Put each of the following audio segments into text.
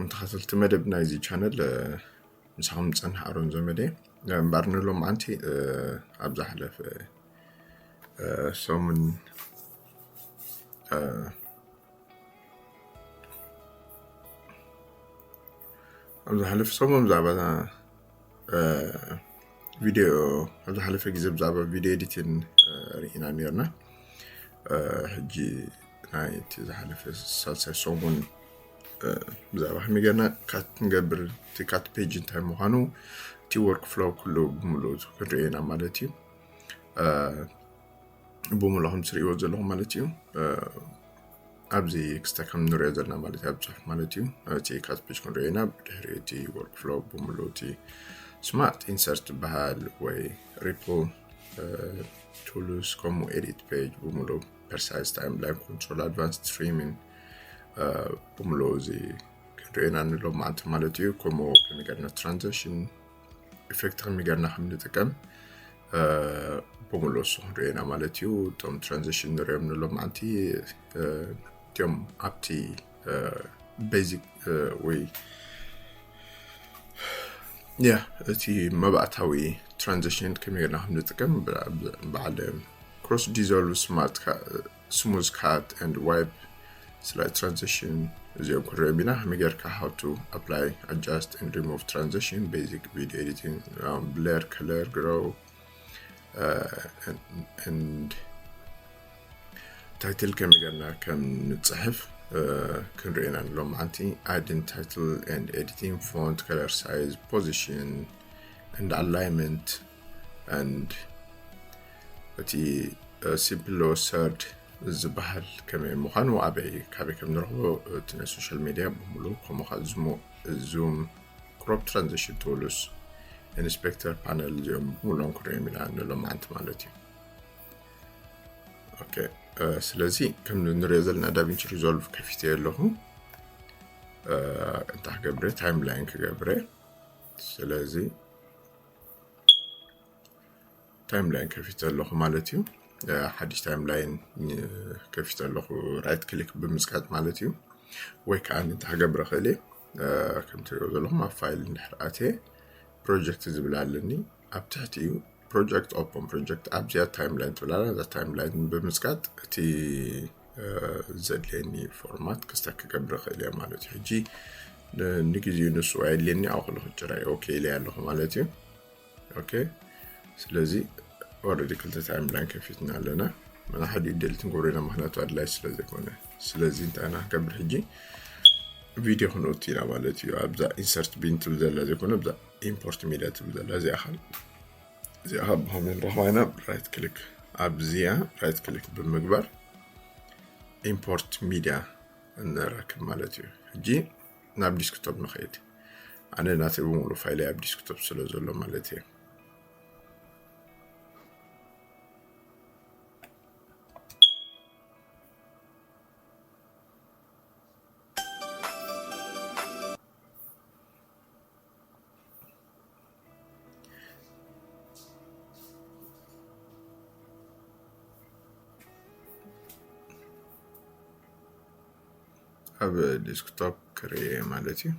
ንተኸታተልቲ መደብ ናይዚ ቻነል ምሳኹም ዝፀንሕ ኣሮን ዘመደ። እምበኣር ንሎማዓንቲ ኣብ ዝሓለፈ ሰሙን ኣብ ዝሓለፈ ሰሙን ብዛዕባ ቪድዮ ኣብ ዝሓለፈ ግዜ ብዛዕባ ቪድዮ ኤዲቲን ርኢና ነርና። ሕጂ ናይ እቲ ዝሓለፈ ሳልሳይ ሰሙን ብዛዕባ ከመይ ጌርና ካት ንገብር፣ እቲ ካት ፔጅ እንታይ ምዃኑ፣ እቲ ወርክ ፍሎው ኩሉ ብምሉእ ክንርኢ ኢና ማለት እዩ። ብምሉእ ከም ትርእይዎ ዘለኹም ማለት እዩ። ኣብዚ ክስተ ከም ንሪኦ ዘለና ማለት እዩ፣ ኣብ ጽሑፍ ማለት እዩ። እቲ ካት ፔጅ ክንሪኦ ኢና። ብድሕሪ እቲ ወርክ ፍሎው ብምሉእ እቲ ስማርት ኢንሰርት ዝበሃል ወይ ሪፕል ቱልስ፣ ከምኡ ኤዲት ፔጅ ብምሉእ፣ ፐርሳይዝ ታይም ላይን ኮንትሮል፣ ኣድቫንስ ትሪሚን ብምሉእ እዚ ክንሪኦ ኢና ንሎማዓንቲ ማለት እዩ። ከምኡ ከመይ ጌርና ትራንዚሽን ኢፌክት ከመይ ጌርና ከም ንጥቀም ብምሉእ እሱ ክንሪኦ ኢና ማለት እዩ። እቶም ትራንዚሽን ንሪኦም ንሎማዓንቲ እቲኦም ኣብቲ ቤዚክ ወይ ያ እቲ መባእታዊ ትራንዚሽን ከመይ ጌርና ከም ንጥቀም በዓል ክሮስ ዲዞልቭ ስማርት ስሙዝ ካት ኤንድ ዋይፕ ስላይድ ትራንዚሽን እዚኦም ክንሪኦም ኢና። ከመይ ጌርካ how to apply, adjust and remove transition, basic video editing, blur, color, grow and title ከመይ ጌርና ከም ንጽሕፍ ክንርኢ ኢና ንሎማዓንቲ። Adding title and editing, font, color size, position and alignment and እቲ ሲምፕል ሰርድ ዝበሃል ከመይ ምዃኑ፣ ኣበይ ካበይ ከም ንረኽቦ፣ እቲ ናይ ሶሻል ሚድያ ብምሉእ፣ ከምኡ ከዓ ዙም፣ ዙም፣ ክሮፕ ትራንዚሽን ቱልስ፣ ኢንስፔክተር ፓነል፣ እዚኦም ብምሉኦም ክንሪኦም ኢና ንሎማዓንቲ ማለት እዩ። ኦኬ፣ ስለዚ ከም ንሪኦ ዘለና ዳቪንቺ ሪዞልቭ ከፊተ ኣለኹ። እንታይ ክገብረ፣ ታይም ላይን ክገብረ። ስለዚ ታይም ላይን ከፊተ ኣለኹ ማለት እዩ። ሓድሽ ታይም ላይን ከፊተ ኣለኹ፣ ራይት ክሊክ ብምጽቃጥ ማለት እዩ። ወይ ከዓ እንታይ ክገብር እኽእል እየ፣ ከም ትሪኦ ዘለኹም ኣብ ፋይል እንድሕር ኣትየ ፕሮጀክት ዝብል ኣለኒ። ኣብ ትሕቲ እዩ ፕሮጀክት፣ ኦፕን ፕሮጀክት፣ ኣብዚኣ ታይም ላይን ትብል ኣላ። እዛ ታይም ላይን ብምጽቃጥ እቲ ዘድልየኒ ፎርማት ክስተ ክገብር እኽእል እየ ማለት እዩ። ሕጂ ንግዜኡ ንሱ ኣየድልየኒ፣ ኣብኡ ከለኹ ጭራይ ኦኬ ኢለ ኣለኹ ማለት እዩ። ኦኬ፣ ስለዚ ኦልሬዲ ክልተ ታይም ላይን ከፊትና ኣለና። መና ሓደ ደሊት ንገብሮ ኢና፣ ምክንያቱ ኣድላይ ስለ ዘይኮነ። ስለዚ እንታይ ኢና ክንገብር ሕጂ? ቪድዮ ክንወቱ ኢና ማለት እዩ። ኣብዛ ኢንሰርት ቢን ትብል ዘላ ዘይኮነ፣ ኣብዛ ኢምፖርት ሚድያ ትብል ዘላ እዚኣ ኻል እዚኣ ካብ ብኸመይ ንረኽባ ኢና? ራይት ክሊክ፣ ኣብዚኣ ራይት ክሊክ ብምግባር ኢምፖርት ሚድያ ንረክብ ማለት እዩ። ሕጂ ናብ ዲስክቶፕ ንኸይድ። ኣነ ናተይ ብምሉእ ፋይለይ ኣብ ዲስክቶፕ ስለ ዘሎ ማለት እየ። ኣብ ዲስክቶፕ ክርኢ ማለት እዩ።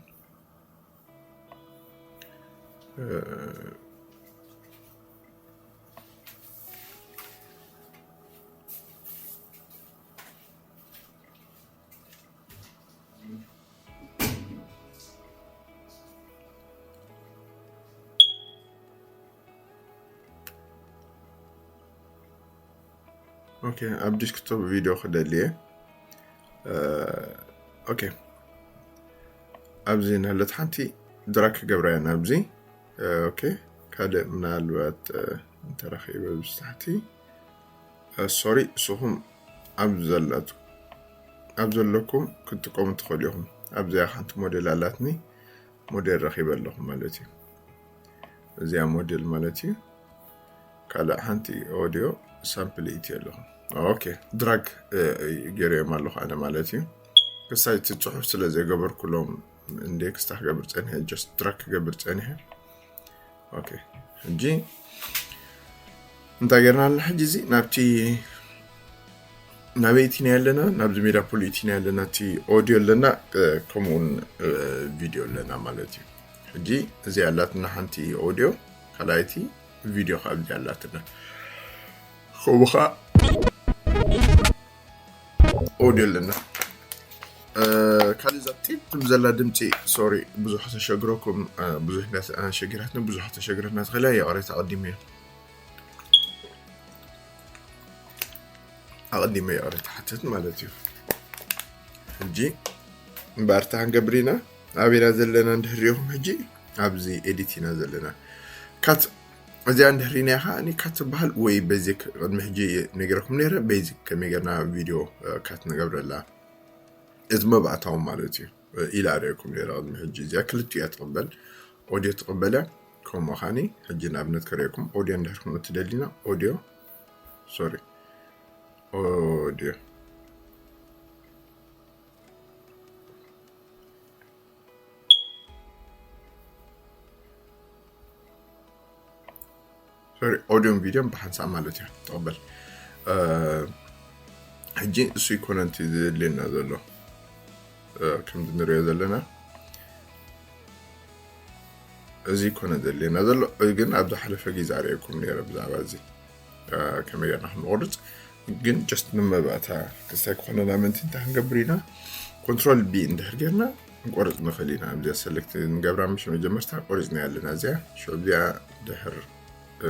ኦኬ፣ ኣብ ዲስክቶፕ ቪድዮ ክደልየ። ኦኬ፣ ኣብዚ ናለት ሓንቲ ድራግ ክገብራ እያ ናብዚ። ኦኬ፣ ካልእ ምናልባት እንተረኺበ ብስታሕቲ፣ ሶሪ፣ እስኹም ኣብ ዘለኩም ክትጥቀሙ ትኽእሉ ኢኹም። ኣብዚኣ ሓንቲ ሞዴል ኣላትኒ፣ ሞዴል ረኺበ ኣለኹ ማለት እዩ። እዚኣ ሞዴል ማለት እዩ። ካልእ ሓንቲ ኦዲዮ ሳምፕል ኢቲ ኣለኹ። ኦኬ፣ ድራግ ገይረዮም ኣለኹ ኣነ ማለት እዩ። ክሳይ እቲ ጽሑፍ ስለ ዘይገበርኩሎም ኢንዴክስ ክገብር ጸኒሐ፣ ጀስት ድራግ ክገብር ጸኒሐ። ኦኬ፣ ሕጂ እንታይ ጌርና ኣለና? ሕጂ እዚ ናብቲ ናበይ እቲና ኣለና? ናብዚ ሜዳ ፖሊ እቲና ኣለና። እቲ ኦዲዮ ኣለና፣ ከምኡውን ቪዲዮ ኣለና ማለት እዩ። ሕጂ እዚኣ ኣላትና ሓንቲ ኦዲዮ፣ ካልኣይቲ ቪዲዮ ከዓ እዚኣ ኣላትና። ከምኡ ከዓ ኦዲዮ ኣለና። ካልእ እዛ ጢጥ ትብል ዘላ ድምፂ፣ ሶሪ፣ ብዙሕ ተሸግረኩም፣ ብዙሕ እንዳሸጊራትኒ፣ ብዙሕ ተሸግረትና ትኽእላ። ይቕሬታ ኣቐዲመ እየ። ኣቐዲመ ይቕሬታ ሓተት ማለት እዩ። ሕጂ እምበኣር እንታይ ክንገብር ኢና? ኣበይና ዘለና እንድሕር ሪኢኹም፣ ሕጂ ኣብዚ ኤዲት ኢና ዘለና። ካት እዚኣ እንድሕር ሪኢናያ ከዓ እኒ ካት ትበሃል ወይ ቤዚክ፣ ቅድሚ ሕጂ ነጊረኩም ነይረ፣ ቤዚክ ከመይ ጌርና ቪድዮ ካት ንገብረላ፣ እዚ መባእታዊ ማለት እዩ። ኢላ ሪኢኩም ነይረ ቅድሚ ሕጂ። እዚኣ ክልቲኡ እያ ትቕበል፣ ኦዲዮ ትቕበል እያ። ከምኡ ኻኒ ሕጂ ንኣብነት ከርእየኩም፣ ኦዲዮ እንድሕር ክንኡ ትደሊና፣ ኦዲዮ፣ ሶሪ፣ ኦዲዮ፣ ሶሪ፣ ኦዲዮን ቪድዮን ብሓንሳብ ማለት እያ ትቕበል። ሕጂ እሱ ይኮነ እቲ ዘድልየና ዘሎ፣ ከምዚ ንሪኦ ዘለና እዚ ይኮነ ዘድልየና ዘሎ። ግን ኣብ ዝሓለፈ ግዜ ኣርእየኩም ነይረ ብዛዕባ እዚ ከመይ ጌርና ክንቆርፅ። ግን ጀስት ንመባእታ ክስታይ ክኾነና ምእንቲ እንታይ ክንገብር ኢና? ኮንትሮል ቢ እንድሕር ጌርና ክንቆርፅ ንኽእል ኢና። ኣብዚኣ ሰሌክት ንገብራ፣ ምሽ መጀመርታ ቆሪፅና ኣለና እዚኣ። ሽዑ እዚኣ ድሕር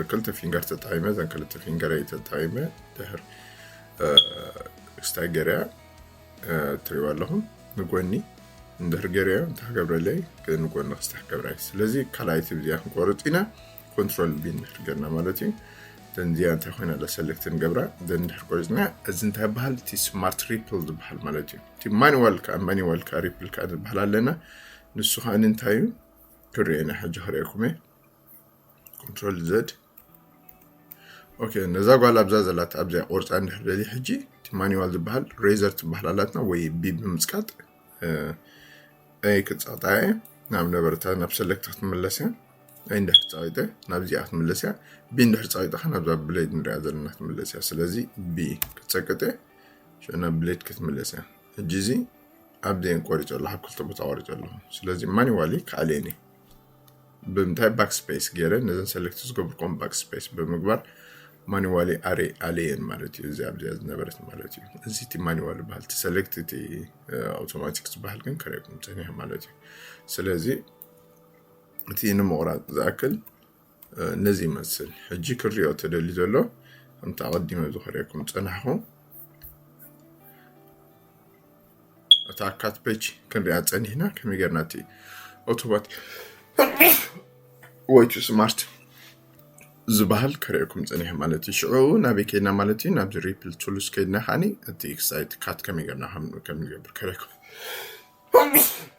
ክልተ ፊንገር ተጠቒመ፣ እዘን ክልተ ፊንገረይ ተጠቒመ ድሕር ክስታይ ገርያ ትሪእዋ ኣለኹም። ንጎኒ እንድሕር ገርያ እንታይ ክገብረለይ? ንጎኒ ክስታይ ክገብራ እዩ። ስለዚ ካልኣይቲ ብዚኣ ክንቆርፅ ኢና። ኮንትሮል ቢ እንድሕር ገርና ማለት እዩ። ዘን እዚኣ እንታይ ኮይና ኣላ? ሰሌክት ንገብራ። ዘን እንድሕር ቆሪፅና፣ እዚ እንታይ ይበሃል? እቲ ስማርት ሪፕል ዝበሃል ማለት እዩ። እቲ ማኑዋል ከዓ፣ ማኑዋል ከዓ ሪፕል ከዓ ዝበሃል ኣለና። ንሱ ከዓ እንታይ እዩ? ክርእየና ሕጂ ክርእየኩም እየ። ኮንትሮል ዘድ። ኦኬ፣ ነዛ ጓል ኣብዛ ዘላት ኣብዚኣ ቆርፃ እንድሕር ደልየ ሕጂ፣ እቲ ማኑዋል ዝበሃል ሬዘር ትበሃል ኣላትና፣ ወይ ቢ ብምፅቃጥ፣ እ፣ ኣይ ክፀቕጣ እየ። ናብ ነበረታ፣ ናብ ሰሌክት ክትምለስ እያ። ኣይ እንድሕር ፀቒጠ ናብዚኣ ክትምለስ እያ። ቢ እንድሕር ፀቒጠ ከ ናብዛ ብሌድ ንሪኣ ዘለና ክትምለስ እያ። ስለዚ ቢ ክፀቅጥ እየ። ሽዑ ናብ ብሌድ ክትምለስ እያ። ሕጂ እዚ ኣብዚአን ቆሪፀ ኣለኹ፣ ኣብ ክልተ ቦታ ቆሪፀ ኣለኹ። ስለዚ ማኑዋሊ ክኣልየን እየ። ብምንታይ? ባክስፔስ ገይረ፣ ነዘን ሰሌክት ዝገብርኩም ባክስፔስ ብምግባር ማኑዋሊ ኣሬ ኣልየን ማለት እዩ። እዚ ኣብዚኣ ዝነበረት ማለት እዩ። እዚ እቲ ማኑዋል ዝበሃል፣ እቲ ሰሌክት፣ እቲ፣ እ፣ ኣውቶማቲክ ዝበሃል ግን ከርእየኩም ፀኒሐ ማለት እዩ። ስለዚ እቲ ንምቑራፅ ዝኣክል፣ እ፣ ነዚ ይመስል። ሕጂ ክሪኦ ተደልዩ ዘሎ፣ ከምቲ ኣቐዲመ ዝኸርእየኩም ዝፀናሕኹ፣ እታ ካት ፔጅ ክንሪኣ ጸኒሕና፣ ከመይ ጌርና እቲ ኣውቶማት ወይ ቱ ስማርት ዝበሃል ከርእየኩም ጸኒሐ ማለት እዩ። ሽዑ ናበይ ከይድና ማለት እዩ? ናብዚ ሪፕል ቱልስ ከይድና ከዓኒ እቲ ኤክሳይት ካት ከመይ ጌርና ከም፣ ከም ንገብር ከርእየኩም፣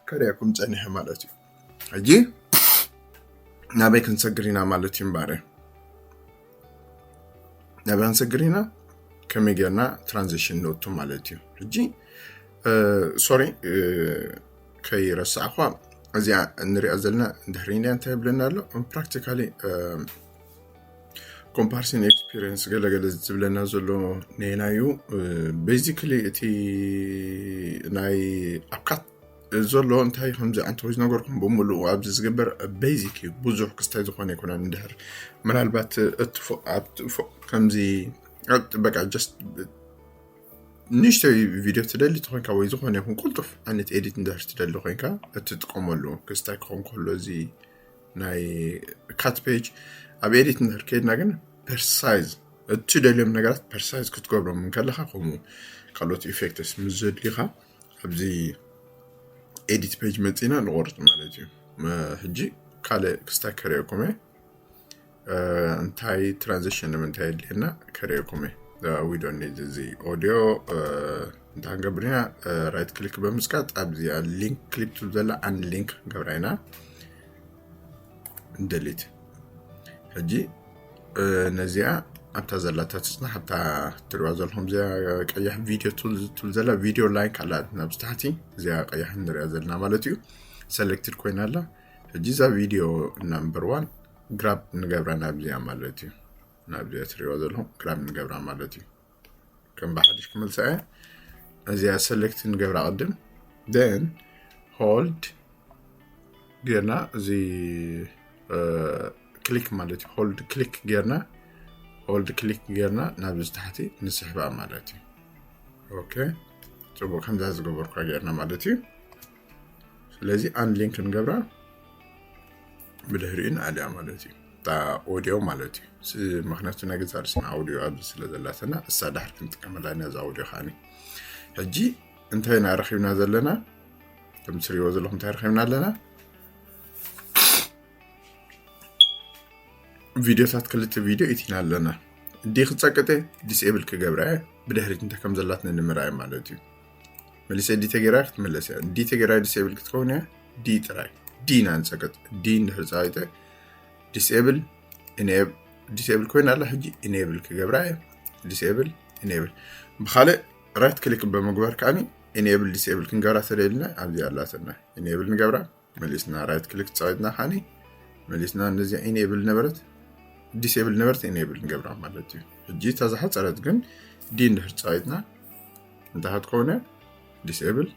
ከርእየኩም ጸኒሐ ማለት እዩ። ሕጂ ናበይ ክንሰግር ኢና ማለት እዩ እምበኣር? ናበይ ክንሰግር ኢና? ከመይ ጌርና ትራንዚሽን ንእቱ ማለት እዩ። ሕጂ፣ እ፣ ሶሪ፣ እ፣ ከይረሳዕኳ፣ እዚኣ እንሪኣ ዘለና ድሕሪ እንዲያ እንታይ ይብለና ኣሎ? ፕራክቲካሊ፣ እ፣ ኮምፓሪሰን ኤክስፒሪየንስ ገለገለ ዝብለና ዘሎ ኔና እዩ። እ፣ ቤዚክሊ እቲ ናይ ኣብ ካት ዘሎ እንታይ ከምዚ ዓንተወይ ዝነገርኩም ብምሉኡ ኣብዚ ዝግበር ቤዚክ እዩ። ብዙሕ ክስታይ ዝኾነ ኣይኮነን። እንድሕር ምናልባት እትፎ-፣ ኣብ ትፎ-፣ ከምዚ ኣብ በቃ ጀስት ንእሽተይ ቪድዮ ትደሊ ተኾይንካ ወይ ዝኾነ ይኹን ቅልጡፍ ዓይነት ኤዲት እንድሕር ትደሊ ኮይንካ እትጥቀመሉ ክስታይ ክኸውን ከሎ እዚ ናይ ካት ፔጅ ኣብ ኤዲት እንድሕር ከይድና ግን ፐርሳይዝ እትደልዮም ነገራት ፐርሳይዝ ክትገብሮም እንከለኻ ከምኡ ካልኦት ኢፌክትስ ምስ ዘድልዩኻ ኣብዚ ኤዲት ፔጅ መፂና ንቆርፅ ማለት እዩ። መ-፣ ሕጂ ካልእ ክስታይ ከርእየኩም እየ። እ፣ እንታይ ትራንዚሽን ንምንታይ የድልየና ከርእየኩም እየ። እ፣ we don't need እዚ ኦዲዮ፣ እ፣ እንታይ ክንገብር ኢና? እ፣ ራይት ክሊክ ብምስካጥ ኣብዚኣ ሊንክ ክሊፕ ትብል ዘላ ኣን ሊንክ ክንገብራ ኢና። ደሊት። ሕጂ፣ እ፣ ነዚኣ ኣብታ ዘላታ ትጽናሕ፣ ኣብታ ትሪእዋ ዘለኹም እዚኣ ቀያሕ ቪድዮ ቱል ትብል ዘላ ቪድዮ ላይክ ኣላ ኣብዚ ታሕቲ፣ እዚኣ ቀያሕ ንሪኣ ዘለና ማለት እዩ። ሰሌክትድ ኮይና ኣላ። ሕጂ እዛ ቪድዮ ናምበር ዋን ግራብ ንገብራ ናብዚኣ ማለት እዩ። ናብዚኣ ትሪእዋ ዘለኹም ግራብ ንገብራ ማለት እዩ። ከም ብሓድሽ ክመልሳ እየ። እዚኣ select ንገብራ ቅድም፣ then hold ጌርና እዚ click ማለት እዩ። hold click ጌርና hold click ጌርና ናብዚ ታሕቲ ንስሕባ ማለት እዩ። ኦኬ፣ ጽቡቅ፣ ከምዛ ዝገበርኳ ጌርና ማለት እዩ። ስለዚ unlink ንገብራ፣ ብድሕሪኡ ንኣልያ ማለት እዩ። እታ ኦዲዮ ማለት እዩ። ስ-፣ ምኽንያቱ ናይ ገዛ ርእስና ኣውዲዮ ኣብዚ ስለ ዘላትና እሳ ድሕር ክንጥቀመላ ኢና እዛ ኣውዲዮ ከዓኒ። ሕጂ እንታይ ኢና ረኺብና ዘለና? ከም ትሪእዎ ዘለኹም እንታይ ረኺብና ኣለና? ቪዲዮታት ክልተ ቪዲዮ ኢቲና ኣለና። ዲ ክጸቅጠ disable ክገብራ እየ። ብድሕሪት እንታይ ከም ዘላትና ንምርኣይ ማለት እዩ። መሊሰ ዲ ተጌራ ክትምለስ እያ። ዲ ተጌራ disable ክትከውን እያ። ዲ ጥራይ ዲ ኢና ንጸቅጥ። ዲ እንድሕር ጸቂጠ disable disable ኮይና ኣላ። ሕጂ enable ክገብራ እየ። Disable enable ብካልእ right click ብምግባር ከዓኒ enable disable ክንገብራ ተደልና ኣብዚ ኣላትና። Enable ንገብራ፣ መሊስና right click ጸቂጥና ከዓኒ መሊስና ነዚኣ enable ነበረት disable ነበረት enable ንገብራ ማለት እዩ። ሕጂ እታ ዝሓጸረት ግን ዲ እንድሕር ጸቂጥና እንታይ ክትከውን እያ? Disable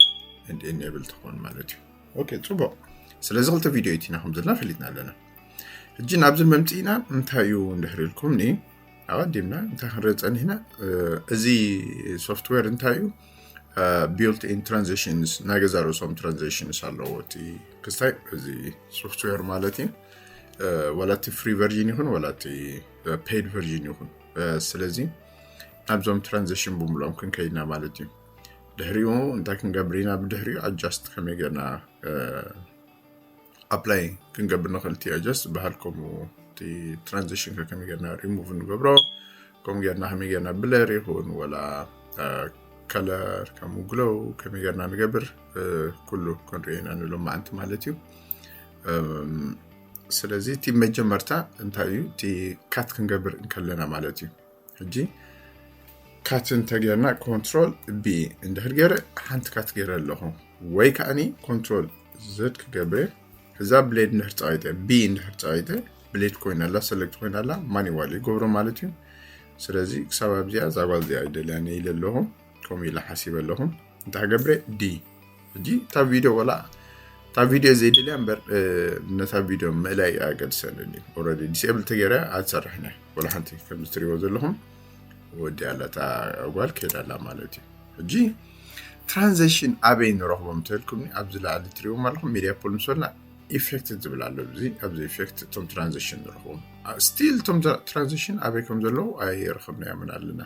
and enable ትኸውን ማለት እዩ። ኦኬ፣ ጽቡቅ። ስለዚ ክልተ ቪዲዮ ኢቲና ከም ዘለና ፈሊጥና ኣለና። ሕጂ ናብዚ መምጽኢና እንታይ እዩ እንድሕር ኢልኩምኒ፣ ኣቐዲምና እንታይ ክንርኢ ጸኒሕና? እ፣ እዚ ሶፍትዌር እንታይ እዩ? እ፣ built in transitions፣ ናይ ገዛ ርእሶም transitions ኣለዎ። እቲ ክስታይ እዚ ሶፍትዌር ማለት እዩ። እ፣ ዋላ እቲ free version ይኹን ዋላ እቲ፣ እ፣ paid version ይኹን። እ፣ ስለዚ ናብዞም transition ብምልኦም ክንከይድና ማለት እዩ። ድሕሪኡ እንታይ ክንገብር ኢና? ብድሕሪኡ adjust ከመይ ጌርና፣ እ፣ apply ክንገብር ንኽእል? እቲ adjust በሃል፣ ከምኡ እቲ transition ከ ከመይ ጌርና remove ንገብሮ፣ ከምኡ ጌርና ከመይ ጌርና blur ይኹን ወላ፣ እ፣ color ከምኡ glow ከመይ ጌርና ንገብር፣ እ፣ ኩሉ ክንርኢ ኢና ንብሎ መዓንቲ ማለት እዩ። እም፣ ስለዚ እቲ መጀመርታ እንታይ እዩ? እቲ cut ክንገብር እንከለና ማለት እዩ። ሕጂ cut እንተጌርና control B እንድሕር ገይረ ሓንቲ cut ገይረ ኣለኹ፣ ወይ ከዓኒ control Z ክገብር እየ። እዛ blade እንድሕር ጸቒጠ፣ B እንድሕር ጸቒጠ፣ blade ኮይና ኣላ፣ select ኮይና ኣላ፣ manual ይገብሮ ማለት እዩ። ስለዚ ክሳብ ኣብዚኣ እዛ ጓል እዚኣ ኣይደልያን እየ ኢለ ኣለኹ። ከምኡ ኢለ ሓሲበ ኣለኹ። እንታይ ክገብር እየ? D። ሕጂ እታ ቪድዮ ወላ እታ ቪድዮ ዘይደልያ እምበር፣ እ፣ ነታ ቪድዮ ምእላይ ኣገድሰኒ እዩ። Already disable ተገይራ ኣይትሰርሕን እያ። ወላ ሓንቲ ከም እትሪእዎ ዘለኹም ወዲኣ ኣላ እታ ጓል ከይዳ ኣላ ማለት እዩ። ሕጂ transition ኣበይ ንረኽቦም እንተልኩምኒ ኣብዚ ላዕሊ ትሪእዎም ኣለኹም media pool ምስ በልና effect ዝብል ኣሎ። እዚ ኣብዚ effect እቶም transition ንረኽቦም። አ፣ still እቶም tra-፣ transition ኣበይ ከም ዘለዉ ኣይረኸብናዮምን ኣለና።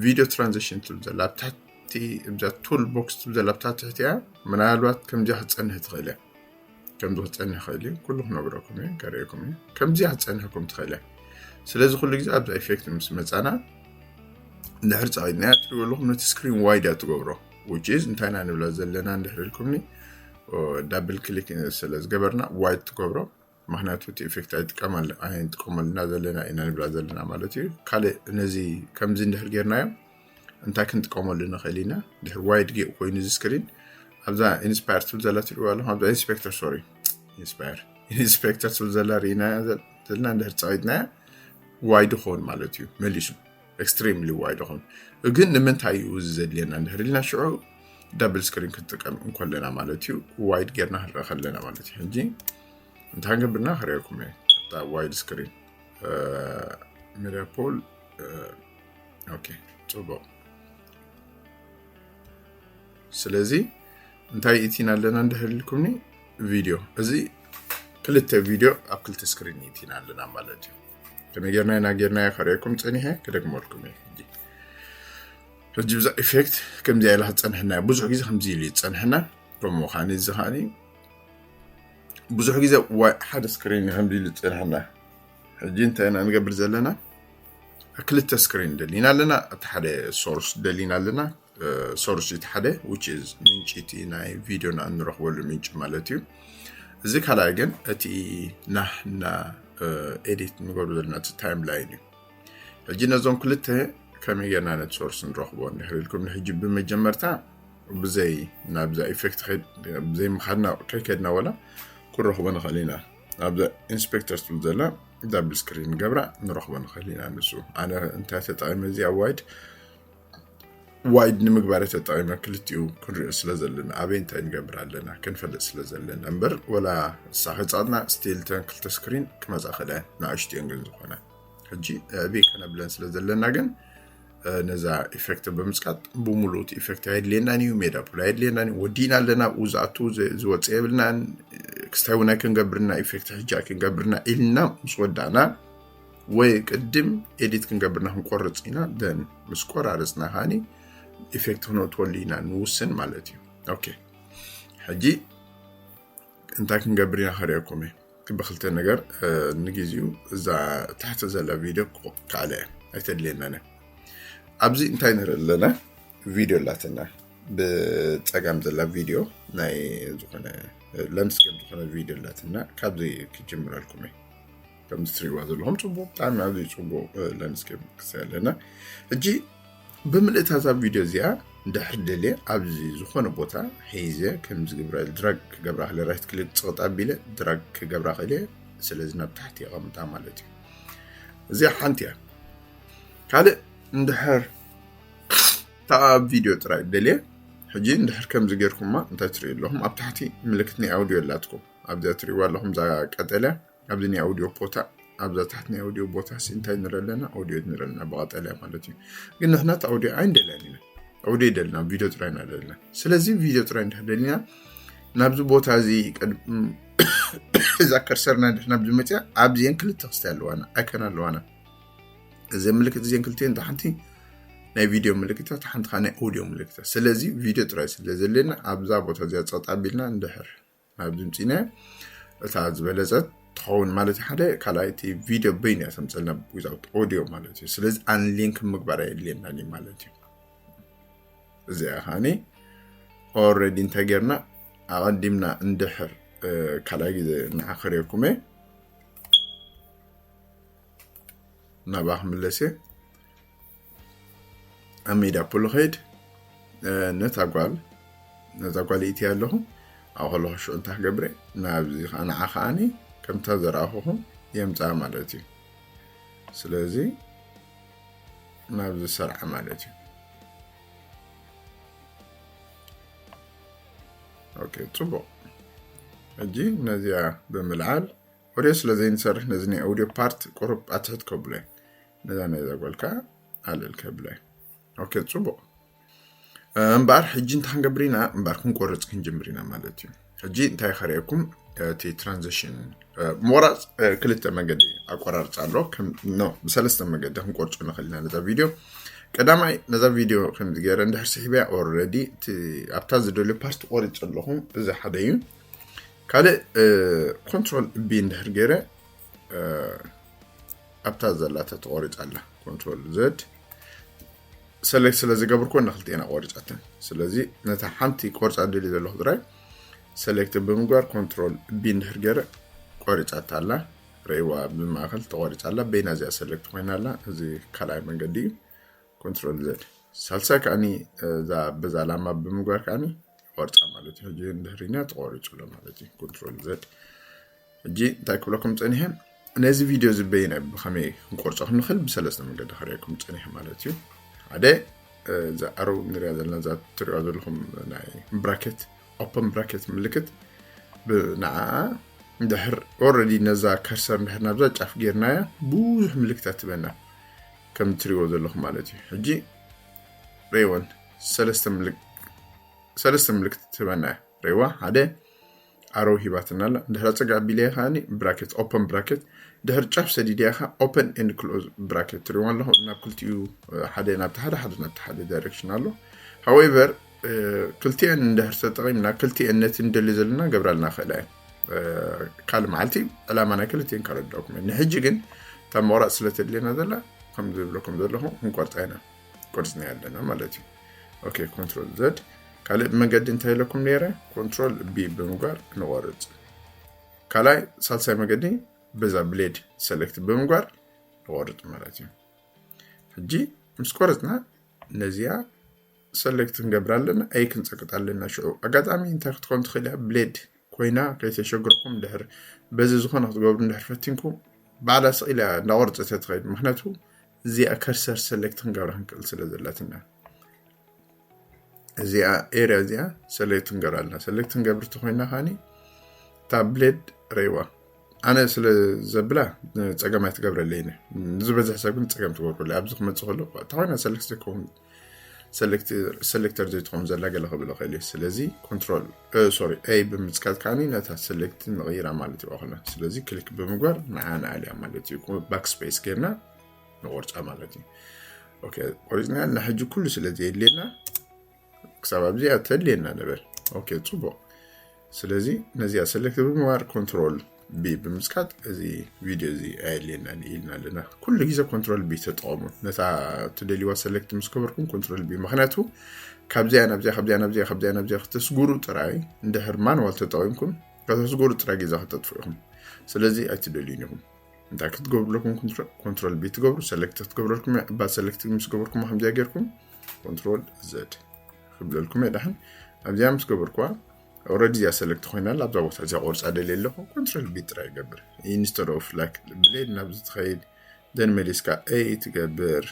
ቪድዮ transition ትብል ዘላ ኣብ ታሕቲ፣ እዛ tool box ትብል ዘላ ኣብ ታሕቲ ትሕቲ እያ። ምናልባት ከምዚኣ ክትጸንሕ ትኽእል እያ። ከምዚ ክትጸንሕ ይኽእል እዩ። ኩሉ ክነግረኩም እየ፣ ከርእየኩም እየ። ከምዚኣ ክትጸንሐኩም ትኽእል እያ። ስለዚ ኩሉ ግዜ ኣብዛ effect ምስ መጻና እንድሕር ጸቒጥናያ ትሪእዎ ኣለኹም ነቲ screen wide እያ ትገብሮ። Which is እንታይ ኢና ንብላ ዘለና እንድሕር ኢልኩምኒ፣ ኦ፣ double click ስለ ዝገበርና wide ትገብሮ። ምኽንያቱ እቲ effect ኣይጥቀመል-፣ ኣይንጥቀመልና ዘለና ኢና ንብላ ዘለና ማለት እዩ። ካልእ ነዚ ከምዚ እንድሕር ጌርናዮ እንታይ ክንጥቀመሉ ንኽእል ኢና? ድሕሪ wide ጌ-፣ ኮይኑ እዚ screen ኣብዛ inspire ትብል ዘላ ትሪእዋ ኣለኹም፣ ኣብዛ inspector፣ sorry፣ inspire፣ inspector ትብል ዘላ ርኢና ዘ-፣ ዘለና እንድሕር ጸቒጥናያ wide ይኸውን ማለት እዩ መሊሱ። Extremely wide ይኸውን። ግን ንምንታይ እዩ እዚ ዘድልየና እንድሕር ኢልና ሽዑ double screen ክንጥቀም እንከለና ማለት እዩ፣ wide ጌርና ክንረአ ከለና ማለት እዩ። ሕጂ እንታይ ክንገብርና ክርእየኩም እየ። እታ wide screen፣ እ፣ media pool፣ እ፣ ኦኬ፣ ጽቡቕ። ስለዚ እንታይ ኢቲና ኣለና እንድሕር ኢልኩምኒ፣ ቪድዮ፣ እዚ ክልተ ቪድዮ ኣብ ክልተ screen ኢቲና ኣለና ማለት እዩ። ከመይ ጌርና ኢና ጌርናዮ ከርእየኩም ጸኒሐ ክደግመልኩም እየ። ሕጂ፣ ሕጂ ብዛ effect ከምዚኣ ኢላ ክትጸንሐና እያ። ብዙሕ ግዜ ከምዚ ኢሉ እዩ ዝጸንሐና። ከምኡ ከዓኒ እዚ ከዓኒ ብዙሕ ግዜ ዋ-፣ ሓደ screen እዩ ከምዚ ኢሉ ዝጸንሐና። ሕጂ እንታይ ኢና ንገብር ዘለና? ክልተ screen ደሊና ኣለና። እቲ ሓደ source ደሊና ኣለና። እ፣ source እቲ ሓደ፣ which is ምንጪ፣ እቲ ናይ ቪድዮና እንረኽበሉ ምንጪ ማለት እዩ። እዚ ካልኣይ ግን እቲ ናህና፣ እ፣ ኤዲት ንገብሮ ዘለና እቲ ታይም ላይን እዩ። ሕጂ ነዞም ክልተ ከመይ ጌርና ነቲ source ንረኽቦ እንድሕር ኢልኩም፣ ንሕጂ ብመጀመርታ ብዘይ፣ ናብዛ effect ኸይድ-፣ ብዘይ ምኻድና ከይከድና ወላ ክንረኽቦ ንኽእል ኢና። ናብዛ inspector ትብል ዘላ double screen ንገብራ ንረኽቦ ንኽእል ኢና። ንሱ ኣነ እንታይ ተጠቒመ እዚኣ wide ዋይድ ንምግባር ተጠቒመ ክልቲኡ ክንሪኦ ስለ ዘለና ኣበይ እንታይ ንገብር ኣለና ክንፈልጥ ስለ ዘለና እምበር ወላ እሳ ከይጻትና ስቲል ተን ክልተ ስክሪን ክመጻ ክእለ ንኣሽትእን ግን ዝኾነ ሕጂ ዕብይ ከነብለን ስለ ዘለና ግን ነዛ ኢፌክት ብምጽቃጥ ብሙሉእ እቲ ኢፌክት ኣየድልየናን እዩ ሜዳ ፑል ኣየድልየናን እዩ ወዲእና ኣለና ኣብኡ ዝኣቱ ዝወፅእ የብልናን ክስታይ እውን ኣይክንገብርና ኢፌክት ሕጂ ኣይክንገብርና ኢልና ምስ ወዳእና ወይ ቅድም ኤዲት ክንገብርና ክንቆርፅ ኢና ደን ምስ ቆራርፅና ከዓኒ ኢፌክት ክነእትወሉ ኢና ንውስን ማለት እዩ ኦኬ ሕጂ እንታይ ክንገብር ኢና ከርእየኩም እየ ብክልተ ነገር ንግዜኡ እዛ ታሕቲ ዘላ ቪድዮ ክዓለ እያ ኣይተድልየናን እያ ኣብዚ እንታይ ንርኢ ኣለና ቪድዮ ኣላትና ብፀጋም ዘላ ቪድዮ ናይ ዝኾነ ለንድስኬፕ ዝኾነ ቪድዮ ኣላትና ካብዚ ክጅምረልኩም እየ ከምዚ ትሪእዋ ዘለኹም ፅቡቅ ብጣዕሚ ኣዝዩ ፅቡቅ ለንድስኬፕ ክስይ ኣለና ሕጂ ብምልእታ እዛ ቪድዮ እዚኣ ድሕር ደልየ ኣብዚ ዝኾነ ቦታ ሒዘ ከምዚ ግብረ ድራግ ክገብራ ክለ ራይት ክሊክ ፅቕጥ ኣቢለ ድራግ ክገብራ ክእለ ስለዚ ናብ ታሕቲ የቐምጣ ማለት እዩ እዚኣ ሓንቲ እያ ካልእ እንድሕር ታኣ ቪድዮ ጥራይ ደልየ ሕጂ እንድሕር ከምዚ ጌርኩማ እንታይ ትርእዩ ኣለኹም ኣብ ታሕቲ ምልክት ናይ ኣውዲዮ ኣላትኩም ኣብዚኣ ትርእይዋ ኣለኹም እዛ ቀጠልያ ኣብዚ ናይ ኣውዲዮ ቦታ ኣብዛ ታሕቲ ናይ ኣውዲዮ ቦታ ሲ እንታይ ንርኢ ኣለና ኣውዲዮ ንርኢ ኣለና ብቐጠልያ ማለት እዩ ግን ንሕና እቲ ኣውዲዮ ኣይንደልያን ኢና ኣውዲዮ ይደልና ቪድዮ ጥራይ ኢና ደልና ስለዚ ቪድዮ ጥራይ እንድሕር ደሊና ናብዚ ቦታ እዚ እዛ ከርሰርና እንድሕር ናብዚ መፅያ ኣብዚአን ክልተ ክስታይ ኣለዋና ኣይከን ኣለዋና እዚ ምልክት እዚአን ክልቲአን እታ ሓንቲ ናይ ቪድዮ ምልክታት ሓንቲ ከዓ ናይ ኦዲዮ ምልክታት ስለዚ ቪድዮ ጥራይ ስለ ዘለና ኣብዛ ቦታ እዚኣ ፀጥ ኣቢልና እንድሕር ናብ ድምፂና እታ ዝበለፀት ትኸውን ማለት ሓደ ካልኣይቲ ቪድዮ በይኑ እያ ተምፀልና ዊዛውት ኦዲዮ ማለት እዩ ስለዚ ኣንሊንክ ምግባር የድልየና ማለት እዩ እዚኣ ከዓኒ ኦረዲ እንታይ ጌርና ኣቐዲምና እንድሕር ካልኣይ ግዜ ንዓኸርየኩም እየ ናብኣ ክምለስ እየ ኣብ ሜዳ ፑል ኸይድ ነታ ጓል ነዛ ጓል ኢትያ ኣለኹ ኣብ ከለኹ ሽዑ እንታይ ክገብረ ናብዚ ከዓ ንዓ ከዓኒ ከምታ ዘረኣኹኹም የምፅኣ ማለት እዩ ስለዚ ናብዚ ሰርዓ ማለት እዩ ኦኬ ፅቡቅ ሕጂ ነዚኣ ብምልዓል ኦድዮ ስለ ዘይንሰርሕ ነዚ ናይ ኦድዮ ፓርት ቁሩብ ኣትሕት ከብሎ ነዛ ናይ ዘጓልካ ኣለል ከብሎ ኦኬ ፅቡቅ እምበኣር ሕጂ እንታይ ክንገብር ኢና እምበኣር ክንቆርፅ ክንጅምር ኢና ማለት እዩ ሕጂ እንታይ ከርእየኩም እቲ ትራንዚሽን ምቑራፅ ክልተ መገዲ ኣቆራርፃ ኣሎ ብሰለስተ መገዲ ክንቆርፁ ንኽእል ኢና ነዛ ቪድዮ ቀዳማይ ነዛ ቪድዮ ከምዚ ገይረ እንድሕር ስሒበያ ኦረዲ ኣብታ ዝደልዮ ፓርት ቆሪፅ ኣለኹ እዚ ሓደ እዩ ካልእ ኮንትሮል ቢ እንድሕር ገይረ ኣብታ ዘላታ ተቆሪፃ ኣላ ኮንትሮል ዘድ ሰሌክት ስለ ዝገብርኮ ንክልቲኤን ኣቆሪፃተን ስለዚ ነታ ሓንቲ ቆርፃ ደሊ ዘለኹ ጥራይ ሰሌክት ብምግባር ኮንትሮል ቢ እንድሕር ገይረ ቆሪፃታ ኣላ ርእዋ ብማእኸል ተቆሪፃ ኣላ በይና እዚኣ ሰሌክት ኮይና ኣላ እዚ ካልኣይ መንገዲ እዩ ኮንትሮል ዘድ ሳልሳይ ከዓኒ እዛ በዛ ላማ ብምግባር ከዓኒ ቆርፃ ማለት እዩ ሕጂ እንድሕሪና ተቆሪፁ ኣሎ ማለት እዩ ኮንትሮል ዘድ ሕጂ እንታይ ክብለኩም ፀኒሐ ነዚ ቪድዮ ዝበይነ ብከመይ ክንቆርፆ ክንኽእል ብሰለስተ መንገዲ ከርእየኩም ፀኒሐ ማለት እዩ ሓደ እዛ ኣረው ንሪያ ዘለና እዛ ትሪዋ ዘለኹም ናይ ብራኬት ኦፐን ብራኬት ምልክት ብንዓኣ እንድሕር ኦረዲ ነዛ ከርሰር እንድሕር ናብዛ ጫፍ ጌርናያ ብዙሕ ምልክታት ትበና ከም ትሪዎ ዘለኹም ማለት እዩ ሕጂ ሬወን ሰለስተ ምልክት ትበና ሬዋ ሓደ ኣረው ሂባትና ኣላ እንድሕር ፀጋ ቢልያ ከዓኒ ብራኬት ኦፐን ብራኬት ድሕር ጫፍ ሰዲድያ ከ ኦፐን ኤንድ ክሎዝ ብራኬት ትሪዋ ኣለኹ ናብ ክልቲኡ ሓደ ናብቲ ሓደ ሓደ ናብቲ ሓደ ዳይሬክሽን ኣሎ ሃወይቨር ክልቲአን እንድሕር ተጠቒምና ክልቲአን ነቲ ንደሊ ዘለና ገብራልና ክእላ እየን ካልእ መዓልቲ ዕላማ ናይ ክልቲአን ከረዳኩም እየ ንሕጂ ግን እታ ምቑራፅ ስለ ተድልየና ዘላ ከም ዝብለኩም ዘለኹ ክንቆርፃ ኢና ቆርፅና ኣለና ማለት እዩ ኦኬ ኮንትሮል ዘድ ካልእ መገዲ እንታይ ኢለኩም ነይረ ኮንትሮል ቢ ብምግባር ንቆርፅ ካልኣይ ሳልሳይ መገዲ በዛ ብሌድ ሰሌክት ብምግባር ንቆርፅ ማለት እዩ ሕጂ ምስ ቆረፅና ነዚኣ ሰሌክት ክንገብር ኣለና ኣይ ክንፀቅጥ ኣለና ሽዑ ኣጋጣሚ እንታይ ክትኮን ትኽእል እያ ብሌድ ኮይና ከይተሸግርኩም ድሕር በዚ ዝኾነ ክትገብሩ እንድሕር ፈቲንኩም ባዕላ ስቕ ኢላ እንዳቆርፀት እያ ትኸይድ ምክንያቱ እዚኣ ከርሰር ሰሌክት ክንገብራ ክንክእል ስለ ዘላትና እዚኣ ኤርያ እዚኣ ሰሌክት ንገብር ኣለና። ሰሌክት ንገብር ተኮይና ከዓኒ እታ ብሌድ ረይዋ ኣነ ስለ ዘብላ ጸገም ኣይትገብረለይን። ዝበዝሕ ሰብ ግን ጸገም ትገብረሉ። ኣብዚ ክመጽእ ከሎ ተኮይና ሰሌክት ዘይከውን ሰሌክተር ዘይትኸውን ዘላ ገለ ክብል እኽእል እየ። ስለዚ ኮንትሮል ሶሪ ኤ ብምጽቃጥ ከዓኒ ነታ ሰሌክት ንቕይራ ማለት እዩ። ኣኹና ስለዚ ክሊክ ብምግባር ንዓ ንኣልያ ማለት እዩ። ባክስፔስ ጌርና ንቆርጻ ማለት እዩ። ኦኬ ቆሪጽና ንሕጂ ኩሉ ስለ ዘየድልየና ክሳብ ኣብዚኣ ተድልየና ንበል። ኦኬ ጽቡቕ። ስለዚ ነዚኣ ሰሌክት ብምግባር ኮንትሮል ቢ ብምጽቃጥ እዚ ቪድዮ እዚ ኣየድልየናን ኢልና ኣለና። ኩሉ ግዜ ኮንትሮል ቢ ተጠቐሙ። ነታ ትደልይዋ ሰሌክት ምስ ገበርኩም ኮንትሮል ቢ። ምኽንያቱ ካብዚኣ ናብዚኣ፣ ካብዚኣ ናብዚኣ፣ ካብዚኣ ናብዚኣ ከተስጉሩ ጥራይ፣ እንድሕር ማንዋል ተጠቒምኩም ከተስጉሩ ጥራይ ግዜ ከተጥፍኡ ኢኹም። ስለዚ ኣይትደልዩን ኢኹም። እንታይ ክትገብሩ ኣለኩም? ኮንትሮ-፣ ኮንትሮል ቢ ትገብሩ፣ ሰሌክት ክትገብረልኩም እያ። እባ ሰሌክት ምስ ገበርኩም ከምዚኣ ጌርኩም ኮንትሮል ዘድ ክብለልኩም እየ። ዳሕን ኣብዚኣ ምስ ገበርኩዋ ኦልሬዲ እዚኣ ሰሌክት ኮይና ኣላ። ኣብዛ ቦታ እዚኣ ቆርጻ ደልየ ኣለኹ። ኮንትሮል ቢ ጥራይ ይገብር። ኢንስተድ ኦፍ ላይክ ብሌድ ናብዚ ትኸይድ ደን መሊስካ ኤ ትገብር።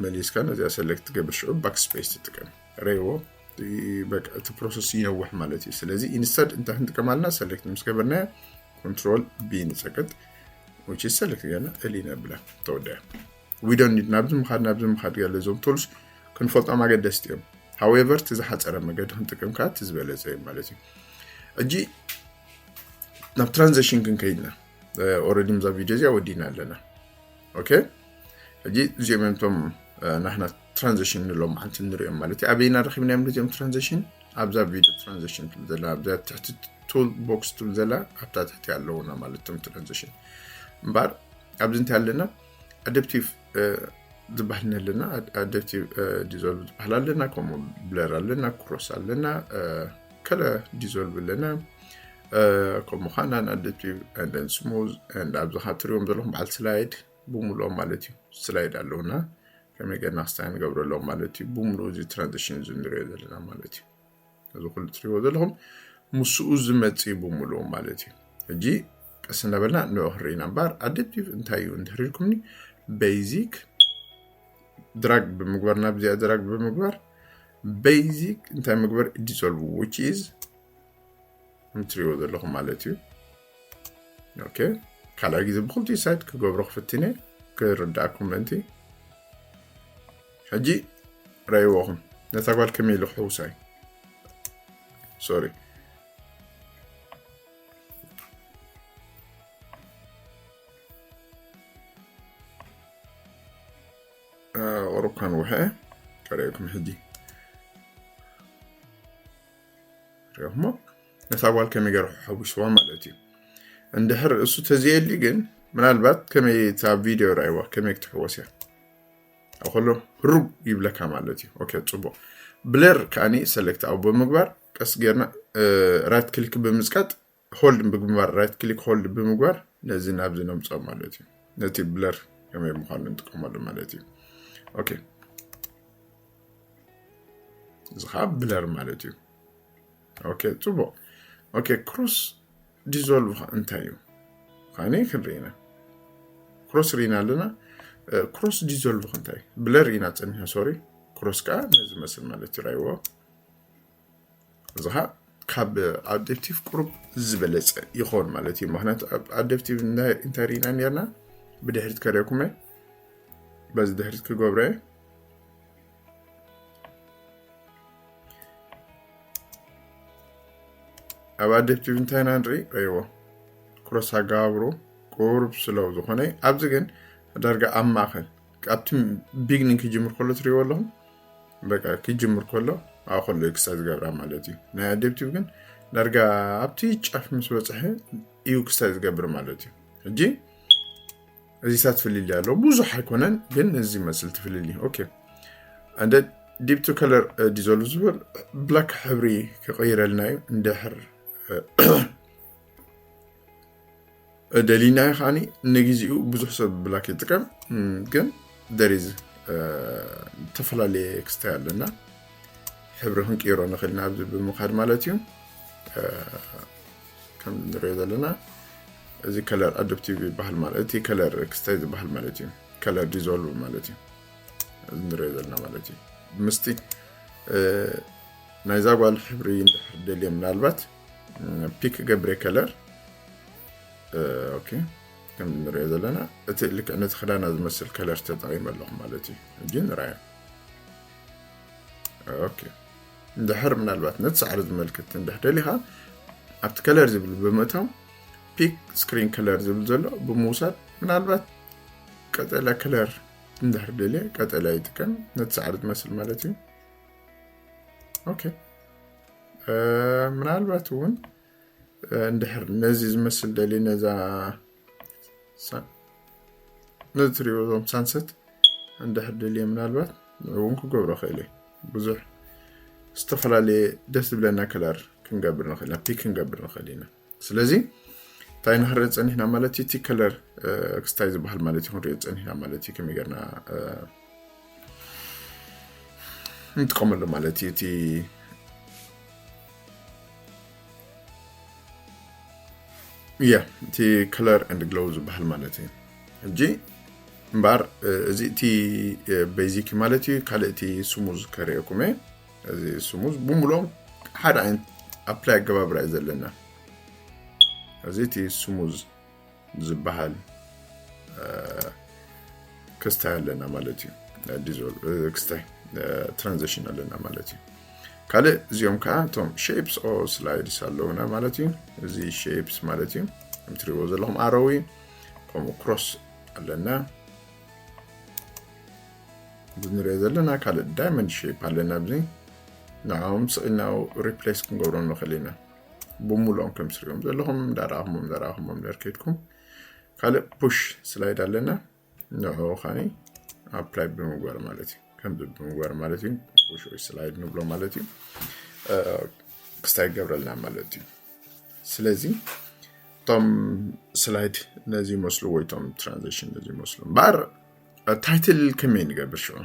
መሊስካ ነዚኣ ሰሌክት ትገብር፣ ሽዑ ባክስፔስ ትጥቀም። ረይዎ በቃ እቲ ፕሮሰስ ይነውሕ ማለት እዩ። ስለዚ ኢንስተድ እንታይ ክንጥቀም ኣለና? ሰሌክት ምስ ገበርናዮ ኮንትሮል ቢ ንጸቅጥ፣ which is ሰሌክት ገና እሊ ነብላ ተወደያ። We don't need ናብዚ ምኻድ ናብዚ ምኻድ ገለ እዞም ቱልስ ክንፈልጦም ኣገደስቲ እዮም። ሃዌቨር እቲ ዝሓፀረ መገዲ ክንጥቀም ከዓ እቲ ዝበለፀ እዩ ማለት እዩ። ሕጂ ናብ ትራንዚሽን ክንከይድና ኦልሬዲ ምዛ ቪድዮ እዚኣ ወዲና ኣለና። ኦኬ ሕጂ እዚኦም እዮም እቶም ናሕና ትራንዚሽን ንሎም ዓንቲ ንሪኦም ማለት እዩ። ኣበይና ረኪብናዮም ነዚኦም ትራንዚሽን? ኣብዛ ቪድዮ ትራንዚሽን ትብል ዘላ ኣብዛ ትሕቲ ቱል ቦክስ ትብል ዘላ ኣብታ ትሕቲ ኣለውና ማለት እቶም ትራንዚሽን። እምበኣር ኣብዚ እንታይ ኣለና? ኣደፕቲቭ ዝበሃል ኣለና፣ ኣደፕቲቭ ዲዞልቭ ዝበሃል ኣለና፣ ከምኡ ብለር ኣለና፣ ክሮስ ኣለና፣ ከለ ዲዞልቭ ኣለና፣ ከምኡ ከዓ ናን ኣደፕቲቭ ንደን ስሙዝ ንድ ኣብዚ ካብ ትሪዎም ዘለኹም በዓል ስላይድ ብምልኦም ማለት እዩ። ስላይድ ኣለውና ከመይ ገርና ክስታይ ንገብረሎም ማለት እዩ። ብምልኡ እዚ ትራንዚሽን እዚ ንሪኦ ዘለና ማለት እዩ። እዚ ኩሉ ትሪዎ ዘለኹም ምስኡ ዝመጽእ ብምልኡ ማለት እዩ። ሕጂ ቀስ እናበልና ንዑ ክንርኢና እምበኣር ኣደፕቲቭ እንታይ እዩ እንድሕር ኢልኩምኒ ቤዚክ ድራግ ብምግባር ናብዚኣ ድራግ ብምግባር ቤዚክ እንታይ ምግበር ዲዞልቭ which is እንትሪዎ ዘለኹም ማለት እዩ። ኦኬ ካልኣይ ግዜ ብክልቲኡ ሳይድ ክገብሮ ክፍትነ ክርዳእኩም ምእንቲ ሕጂ ረይዎኹም ነታ ጓል ከመይ ኢሉ ክሕውሳይ ሶሪ ቁሩብ ከንውሐ ከርእየኩም ሕጂ ሪኹሞ ነታ ጓል ከመይ ገይሩ ሓዊስዋ ማለት እዩ። እንድሕር እሱ ተዘየሊ ግን ምናልባት ከመይ እታ ቪድዮ ራይዋ ከመይ ክትሕወስ እያ ኣኸሎ ሩብ ይብለካ ማለት እዩ። ኦኬ ጽቡቕ ብለር ከዓኒ ሰሌክት ኣብ ብምግባር ቀስ ጌርና ራይት ክሊክ ብምጽቃጥ ሆልድ ብምግባር ራይት ክሊክ ሆልድ ብምግባር ነዚ ናብዚ ነምፅኦ ማለት እዩ። ነቲ ብለር ከመይ ምዃኑ ንጥቀመሉ ማለት እዩ። ኦኬ እዚ ከዓ ብለር ማለት እዩ። ኦኬ ጽቡቕ። ኦኬ ክሮስ ዲዞልቭ እንታይ እዩ? ካኒ ክንርኢና ክሮስ ርኢና ኣለና። ክሮስ ዲዞልቭ እንታይ ብለር ኢና ጸኒሕና ሶሪ። ክሮስ ከዓ ነዚ መስል ማለት እዩ ራይዎ እዚ ከዓ ካብ ኣደፕቲቭ ቁሩብ ዝበለፀ ይኸውን ማለት እዩ። ምክንያቱ ኣብ ኣደፕቲቭ እንታይ ርኢና ነርና ብድሕሪት ከሪኩመ በዚ ድሕሪት ክገብረ ኣብ ኣደፕቲቭ እንታይ ኢና ንርኢ ረይዎ ክሮስ ኣጋባብሩ ቁሩብ ስለው ዝኾነ ኣብዚ ግን ዳርጋ ኣብ ማእኸል ኣብቲ ቢግኒንግ ክጅምር ከሎ ትሪእዎ ኣለኹም በቃ ክጅምር ከሎ ኣብ ከሎ ኤክስታ ዝገብራ ማለት እዩ። ናይ ኣደፕቲቭ ግን ዳርጋ ኣብቲ ጫፍ ምስ በፅሐ እዩ ክስታይ ዝገብር ማለት እዩ። ሕጂ እዚሳ ትፍልሊ ኣሎ ብዙሕ ኣይኮነን ግን እዚ መስል ትፍልሊ ኦኬ እንደ ዲፕ ቱ ከለር ዲዞልቭ ዝብል ብላክ ሕብሪ ክቀይረልና እዩ እንድሕር ደሊናዮ ከዓኒ ንግዜኡ ብዙሕ ሰብ ብላክ ይጥቀም ግን ደሪዝ ዝተፈላለየ ክስታይ ኣለና ሕብሪ ክንቅይሮ ንኽእል ኢና ኣብዚ ብምኻድ ማለት እዩ። ከም ንሪኦ ዘለና እዚ ከለር ኣዶፕቲቭ ይበሃል ማለት እቲ ከለር ክስታይ ዝበሃል ማለት እዩ። ከለር ዲዞልቭ ማለት እዩ። እዚ ንሪኦ ዘለና ማለት እዩ። ምስቲ ናይዛ ጓል ሕብሪ እንድሕር ደልየ ምናልባት ፒክ ገብረ ከለር ኦኬ ከም ንሪኦ ዘለና እቲ ልክዕ ነቲ ክዳና ዝመስል ከለር ተጠቂመ ኣለኹ ማለት እዩ። እጂ ንራዮ ኦኬ እንድሕር ምናልባት ነቲ ሳዕሪ ዝመልክት እንድሕር ደሊኻ ኣብቲ ከለር ዝብል ብምእታው ፒክ ስክሪን ከለር ዝብል ዘሎ ብምውሳድ ምናልባት ቀጠላ ከለር እንድሕር ደልየ ቀጠላ ይጥቀም ነቲ ሳዕሪ ዝመስል ማለት እዩ። ኦኬ ምናልባት እውን እንድሕር ነዚ ዝመስል ደሊ ነዛ ነዚ ትሪእዎ ዞም ሳንሰት እንድሕር ደልየ ምናልባት ንዕኡ እውን ክገብሮ ክእል ብዙሕ ዝተፈላለየ ደስ ዝብለና ከለር ክንገብር ንኽእል ኢና ፒክ ክንገብር ንኽእል ኢና። ስለዚ እንታይ ንክንርኢ ፀኒሕና ማለት እዩ እቲ ከለር ክስታይ ዝበሃል ማለት እዩ ክንሪኦ ፀኒሕና ማለት እዩ ከመይ ገርና ንጥቀመሉ ማለት እዩ እቲ ያ እቲ ከለር and ግሎው ዝበሃል ማለት እዩ። እጂ እምበኣር እዚ እቲ ቤዚክ ማለት እዩ። ካልእ እቲ ስሙዝ ከርእየኩም እየ። እዚ ስሙዝ ብምሎም ሓደ ዓይነት ኣፕላይ ኣገባብራ እዩ ዘለና። እዚ እቲ ስሙዝ ዝበሃል ክስታይ ኣለና ማለት እዩ። ክስታይ ትራንዚሽን ኣለና ማለት እዩ። ካልእ እዚኦም ከዓ እቶም ሼፕስ ኦ ስላይድስ ኣለውና ማለት እዩ። እዚ ሼፕስ ማለት እዩ ከምትሪእዎ ዘለኹም ኣረዊ ከምኡ ክሮስ ኣለና። ንሪኦ ዘለና ካልእ ዳይመንድ ሼፕ ኣለና። ኣብዚ ንዕኦም ስኢልና ሪፕሌስ ክንገብሮ ንኽእል ኢና። ብምሉኦም ከም ትሪኦም ዘለኹም እንዳረኣኹሞም እንዳረኣኹሞም ደር ከይድኩም ካልእ ፑሽ ስላይድ ኣለና። ንዕኡ ኻኒ ኣፕላይ ብምግባር ማለት እዩ። ከምዚ ብምግባር ማለት እዩ ፑሽ ወይ ስላይድ ንብሎ ማለት እዩ። ክስታይ ይገብረልና ማለት እዩ። ስለዚ እቶም ስላይድ ነዚ ይመስሉ ወይ እቶም ትራንዚሽን ነዚ ይመስሉ እምበኣር ታይትል ከመይ ንገብር ሽዑ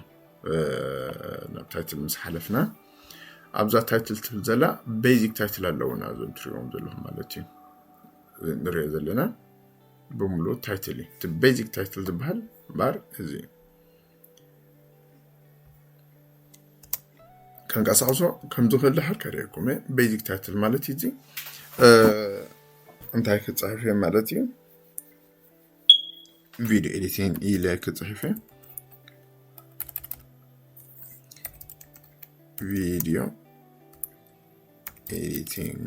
ናብ ታይትል ምስ ሓለፍና ኣብዛ ታይትል ትብል ዘላ ቤዚክ ታይትል ኣለውና እዞም ትሪእዎም ዘለኹም ማለት እዩ። ንሪኦ ዘለና ብምሉእ ታይትል እዩ እቲ ቤዚክ ታይትል ዝበሃል እምበኣር እዚ ከንቀሳቕሶ ከም ዝኽእል ድሓር ከርእየኩም እየ። ቤዚክ ታይትል ማለት እዩ እዚ እንታይ ክፅሕፍ እየ ማለት እዩ። ቪዲዮ ኤዲቲንግ ኢለ ክፅሕፍ እየ። ቪዲዮ ኤዲቲንግ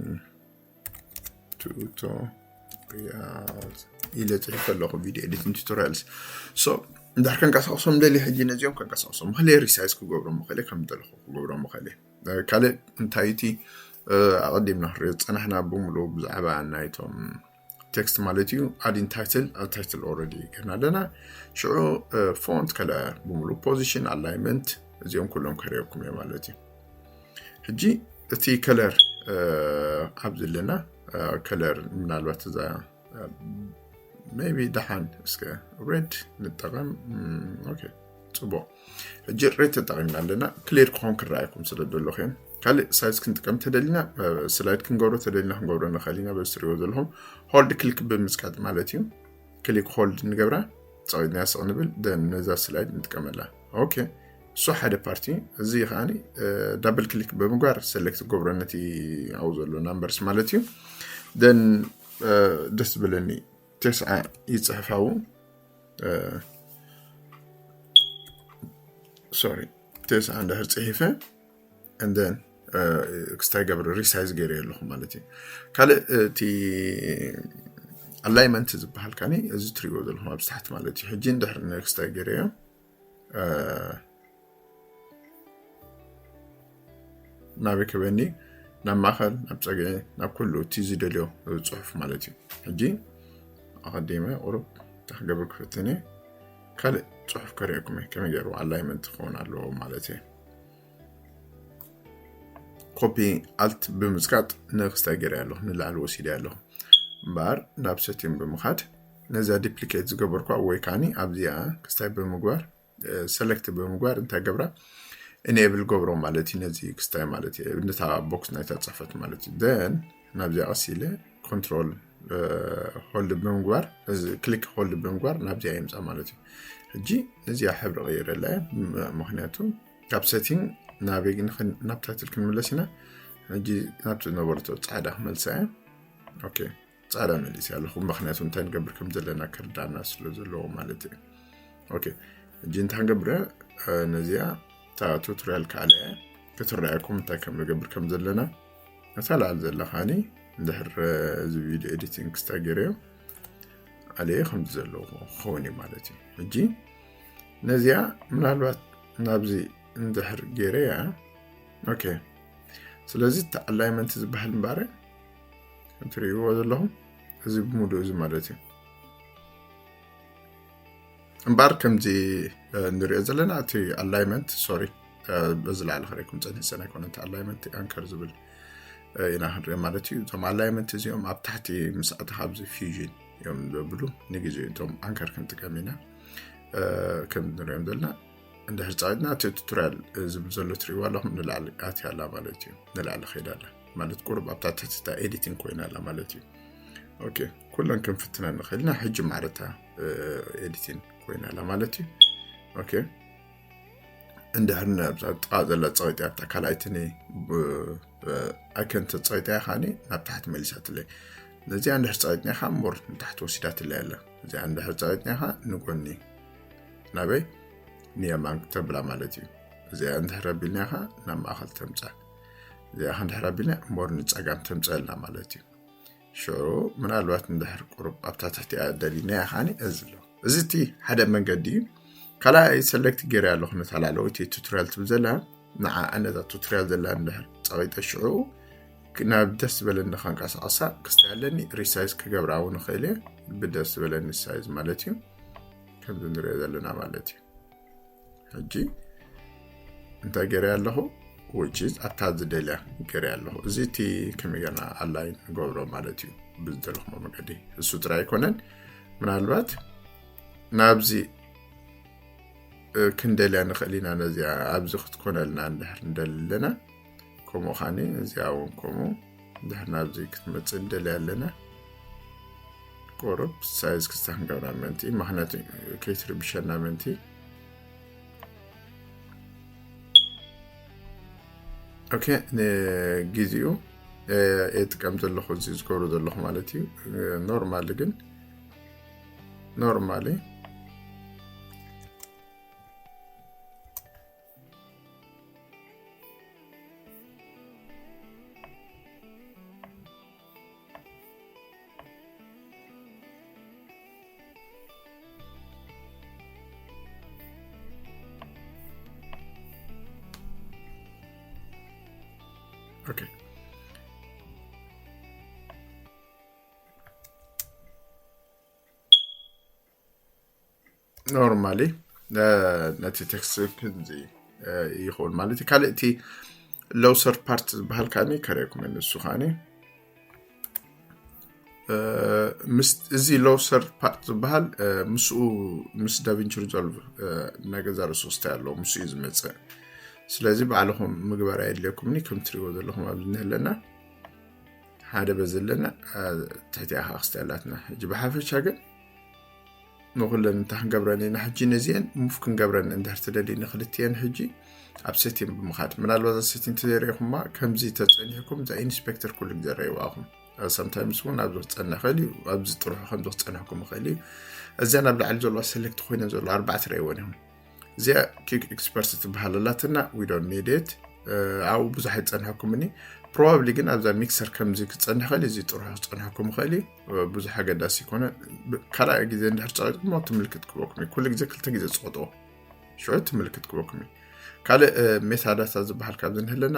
ቱቶሪያልስ ኢለ ፅሒፈ ኣለኹ። ቪዲዮ ኤዲቲንግ ቱቶሪያልስ ሶ እንድሕር ከንቀሳቕሶም ደልየ ሕጂ ነዚኦም ከንቀሳቕሶም ምኽእል ሪሳይዝ ክገብሮም ምኽእል ከም ደለኹ ክገብሮም ምኽእል። ካልእ እንታይ እቲ ኣቐዲምና ክንሪኦ ዝፀናሕና ብምሉኡ ብዛዕባ ናይቶም ቴክስት ማለት እዩ። ኣዲን ታይትል ኣብ ታይትል ኦረዲ ገና ኣለና። ሽዑ ፎንት ከለር ብምሉእ ፖዚሽን ኣላይመንት እዚኦም ኩሎም ከርእየኩም እየ ማለት እዩ። ሕጂ እቲ ከለር ኣብዚ ኣለና ከለር ምናልባት እዛ maybe ደሓን እስከ ሬድ ንጠቐም። ኦኬ ፅቡቕ። ሕጂ ሬድ ተጠቒምና ኣለና ክሊር ክኾን ክረኣየኩም ስለ ዘለኹ እዮም። ካልእ ሳይዝ ክንጥቀም ተደሊና ስላይድ ክንገብሮ ተደሊና ክንገብሮ ንኽእል ኢና። በዚ ትሪእዎ ዘለኹም ሆልድ ክሊክ ብምስካጥ ማለት እዩ። ክሊክ ሆልድ ንገብራ ፀቒጥና ስቕ ንብል then ነዛ ስላይድ ንጥቀመላ። ኦኬ እሱ ሓደ ፓርቲ እዚ ከዓ ዳብል ክሊክ ብምግባር ሰሌክት ገብሮ ነቲ ኣብኡ ዘሎ ናምበርስ ማለት እዩ። then ደስ ዝብለኒ ተስዓ ይፅሕፋው ሶሪ ተስዓ እንድሕር ፅሒፈ and then ክስታይ ገብረ ሪሳይዝ ገይረ ኣለኹ ማለት እዩ። ካልእ እቲ ኣላይመንት ዝበሃል ካኒ እዚ ትሪእዎ ዘለኹም ኣብ ታሕቲ ማለት እዩ። ሕጂ እንድሕር ንክስታይ ገይረዮ ናበይ ክበኒ ናብ ማእኸል ናብ ፀግዒ ናብ ኩሉ እቲ ዝደልዮ ፅሑፍ ማለት እዩ። ሕጂ ኣቐዲመ ቁሩብ እንታይ ክገብር ክፍትን እየ ካልእ ፅሑፍ ከርእየኩም እየ ከመይ ገይሩ ኣላይመንት ክኸውን ኣለዎ ማለት እየ። ኮፒ ኣልት ብምፅቃጥ ንክስታይ ገይረ ኣለኹ ንላዕሊ ወሲደ ኣለኹ እምበኣር ናብ ሰቲን ብምኻድ ነዛ ዲፕሊኬት ዝገበርኳ ወይ ካኒ ኣብዚኣ ክስታይ ብምግባር ሰለክት ብምግባር እንታይ ገብራ ኢኔብል ገብሮ ማለት እዩ። ነዚ ክስታይ ማለት እዩ ነታ ቦክስ ናይታ ፅሕፈት ማለት እዩ። then ናብዚኣ ቀስ ኢለ ኮንትሮል ሆልድ ብምግባር ክሊክ ሆልድ ብምግባር ናብዚኣ ይምፃ ማለት እዩ። ሕጂ ነዚኣ ሕብሪ ቀይረላ ምክንያቱ ካብ ሰቲንግ ናበይ ግን ኽን- ናብ ታይትል ክንምለስ ኢና። ሕጂ ናብቲ ነበረቶ ጻዕዳ ክመልሳ እያ። ኦኬ፣ ጻዕዳ መሊስ ኣለኹ፣ ምክንያቱ እንታይ ንገብር ከም ዘለና ክርዳና ስለ ዘለዎ ማለት እዩ። ኦኬ፣ ሕጂ እንታይ ክንገብር እያ? ነዚኣ እታ ቱቶሪያል ካልእ ክትረኣየኩም እንታይ ከም ንገብር ከም ዘለና እታ ላዕሊ ዘለኻኒ እንድሕር እዚ ቪዲዮ ኤዲቲንግ ክስታ ገይረዮ ኣለ ከምዚ ዘለዎ ክኸውን እዩ ማለት እዩ። ሕጂ ነዚኣ ምናልባት ናብዚ እንድሕር ገይረያ። ኦኬ፣ ስለዚ እቲ ኣላይመንት ዝበሃል እምበኣር ከምትርእይዎ ዘለኹም እዚ ብምሉእ እዚ ማለት እዩ። እምበኣር ከምዚ ንሪኦ ዘለና እቲ ኣላይመንት ሶሪ በዚ ላዕሊ ከረይኩም ፀኒሕሰን ኣይኮነ እቲ ኣላይመንት ኣንከር ዝብል ኢና ክንሪኦ ማለት እዩ። እቶም ኣላይመንት እዚኦም ኣብ ታሕቲ ምስ ኣተኻ ኣብዚ ፊዥን እዮም ዘብሉ። ንግዜ እቶም ኣንከር ክንጥቀም ኢና ከም ንሪኦም ዘለና እንድሕር ፃዊትና እቲ ቱቶሪያል ዝብል ዘሎ ትሪእዋ ኣለኹም ንላዕሊ ኣትያ ኣላ ማለት እዩ። ንላዕሊ ከይዳ ኣላ ማለት ቁሩብ ኣብታ ትሕቲ እታ ኤዲቲንግ ኮይና ኣላ ማለት እዩ። ኦኬ፣ ኩለን ክንፍትና ንኽእል ኢና። ሕጂ ማዕረታ ኤዲቲንግ ኮይና ኣላ ማለት እዩ። ኦኬ፣ እንድሕር ናብዛ ጥቓ ዘላ ፀቂጢ ኣብታ ካልኣይትኒ ኣይከን ተፀቂጢያ ካኒ ናብ ታሕቲ መሊሳትለይ። ነዚኣ እንድሕር ፀቂጥና ኢኻ ሞር ንታሕቲ ወሲዳትለይ ኣላ። እዚኣ እንድሕር ፀቂጥና ኢኻ ንጎኒ ናበይ ንየማን ተብላ ማለት እዩ። እዚኣ እንድሕር ኣቢልና ኢኻ ናብ ማእኸል ተምፃ። እዚኣ እንድሕር ኣቢልና ሞር ንፀጋም ተምፀልና ማለት እዩ። ሽዑ ምናልባት እንድሕር ቁሩብ ኣብታ ትሕቲኣ ደሊና ኢኻ እዚ ኣሎ። እዚ እቲ ሓደ መንገዲ እዩ። ካልኣይ ሰለክት ገይረ ኣለኹ ነታ ላዕለወይቲ ቱቶሪያል ትብል ዘላ ንዓ ነዛ ቱቶሪያል ዘላ እንድሕር ፀቂጠ ሽዑ ናብ ደስ ዝበለኒ ከንቀሳቐሳ ክስታይ ኣለኒ ሪሳይዝ ክገብራ እውን እኽእል እየ። ብደስ ዝበለኒ ሳይዝ ማለት እዩ። ከምዚ ንሪኦ ዘለና ማለት እዩ። ሕጂ እንታይ ገይረ ኣለኹ? ውጭ ኣብታ ዝደልያ ገይረ ኣለኹ። እዚ እቲ ከመይ ጌርና ኣላይን ንገብሮ ማለት እዩ። ብዝደለኹሞ መገዲ እሱ ጥራይ ኣይኮነን። ምናልባት ናብዚ ክንደልያ ንኽእል ኢና። ነዚኣ ኣብዚ ክትኮነልና እንድሕር ንደሊ ኣለና። ከምኡ ኻኒ እዚኣ እውን ከምኡ እንድሕር ናብዚ ክትመፅእ ንደልያ ኣለና። ቁሩብ ሳይዝ ክስታ ክንገብራ ምእንቲ ምክንያቱ ከይትርብሸና ምእንቲ። ኦኬ፣ ንግዜኡ የጥቀም ዘለኹ እዚ ዝገብሮ ዘለኹ ማለት እዩ። ኖርማሊ ግን ኖርማሊ ኦኬ፣ ኖርማሊ ነቲ ቴክስት ክንዚ ይኸውን ማለት እዩ። ካልእ እቲ ሎውሰር ፓርት ዝበሃል ከዓኒ ከርእየኩም ንሱ ከዓኒ እዚ ሎውሰር ፓርት ዝበሃል ምስኡ ምስ ዳቪንች ሪዞልቭ ናይ ገዛ ርእሱ ክስታይ ኣለዎ ምስኡ እዩ ዝመፅእ። ስለዚ ባዕልኹም ምግባር ኣየድልየኩምኒ ከም ትሪእዎ ዘለኹም ኣብዚ ኣለና ሓደ በዚ ኣለና ትሕቲኣ ከዓ ክስታይ ኣላትና። ሕጂ ብሓፈሻ ግን ንኩለን እንታይ ክንገብረን ኢና ሕጂ ነዚአን ሙቭ ክንገብረን እንድሕር ትደሊ ንክልትየን ሕጂ ኣብ ሴቲን ብምኻድ ምናልባት እዛ ሴቲን ተዘይረኢኹማ ከምዚ ተፀኒሕኩም እዛ ኢንስፔክተር ኩሉ ግዜ ረእይዋ ኢኹም። ሰምታይምስ እውን ኣብዚ ክፀንሕ ይኽእል እዩ። ኣብዚ ጥርሑ ከምዚ ክፀንሕኩም ይኽእል እዩ። እዚኣ ናብ ላዕሊ ዘለዋ ሰሌክት ኮይነን ዘለዋ ኣርባዕተ ረእይወን ኢኹም። እዚኣ ኪክ ኤክስፐርት ትበሃል ኣላትና we don't need it። ኣብኡ ብዙሕ ኣይፀንሐኩምኒ። ፕሮባብሊ ግን ኣብዛ ሚክሰር ከምዚ ክፀንሕ ይኽእል እዩ። እዚ ጥርሑ ክፀንሐኩም ይኽእል እዩ። ብዙሕ ኣገዳሲ ይኮነ። ካልኣይ ግዜ እንድሕር ፀቂጥኩሞ ትምልክት ክበኩም እዩ። ኩሉ ግዜ ክልተ ግዜ ፅቆጥዎ ሽዑ ትምልክት ክበኩም እዩ። ካልእ ሜታዳታ ዝበሃል ካብዚ ንህለና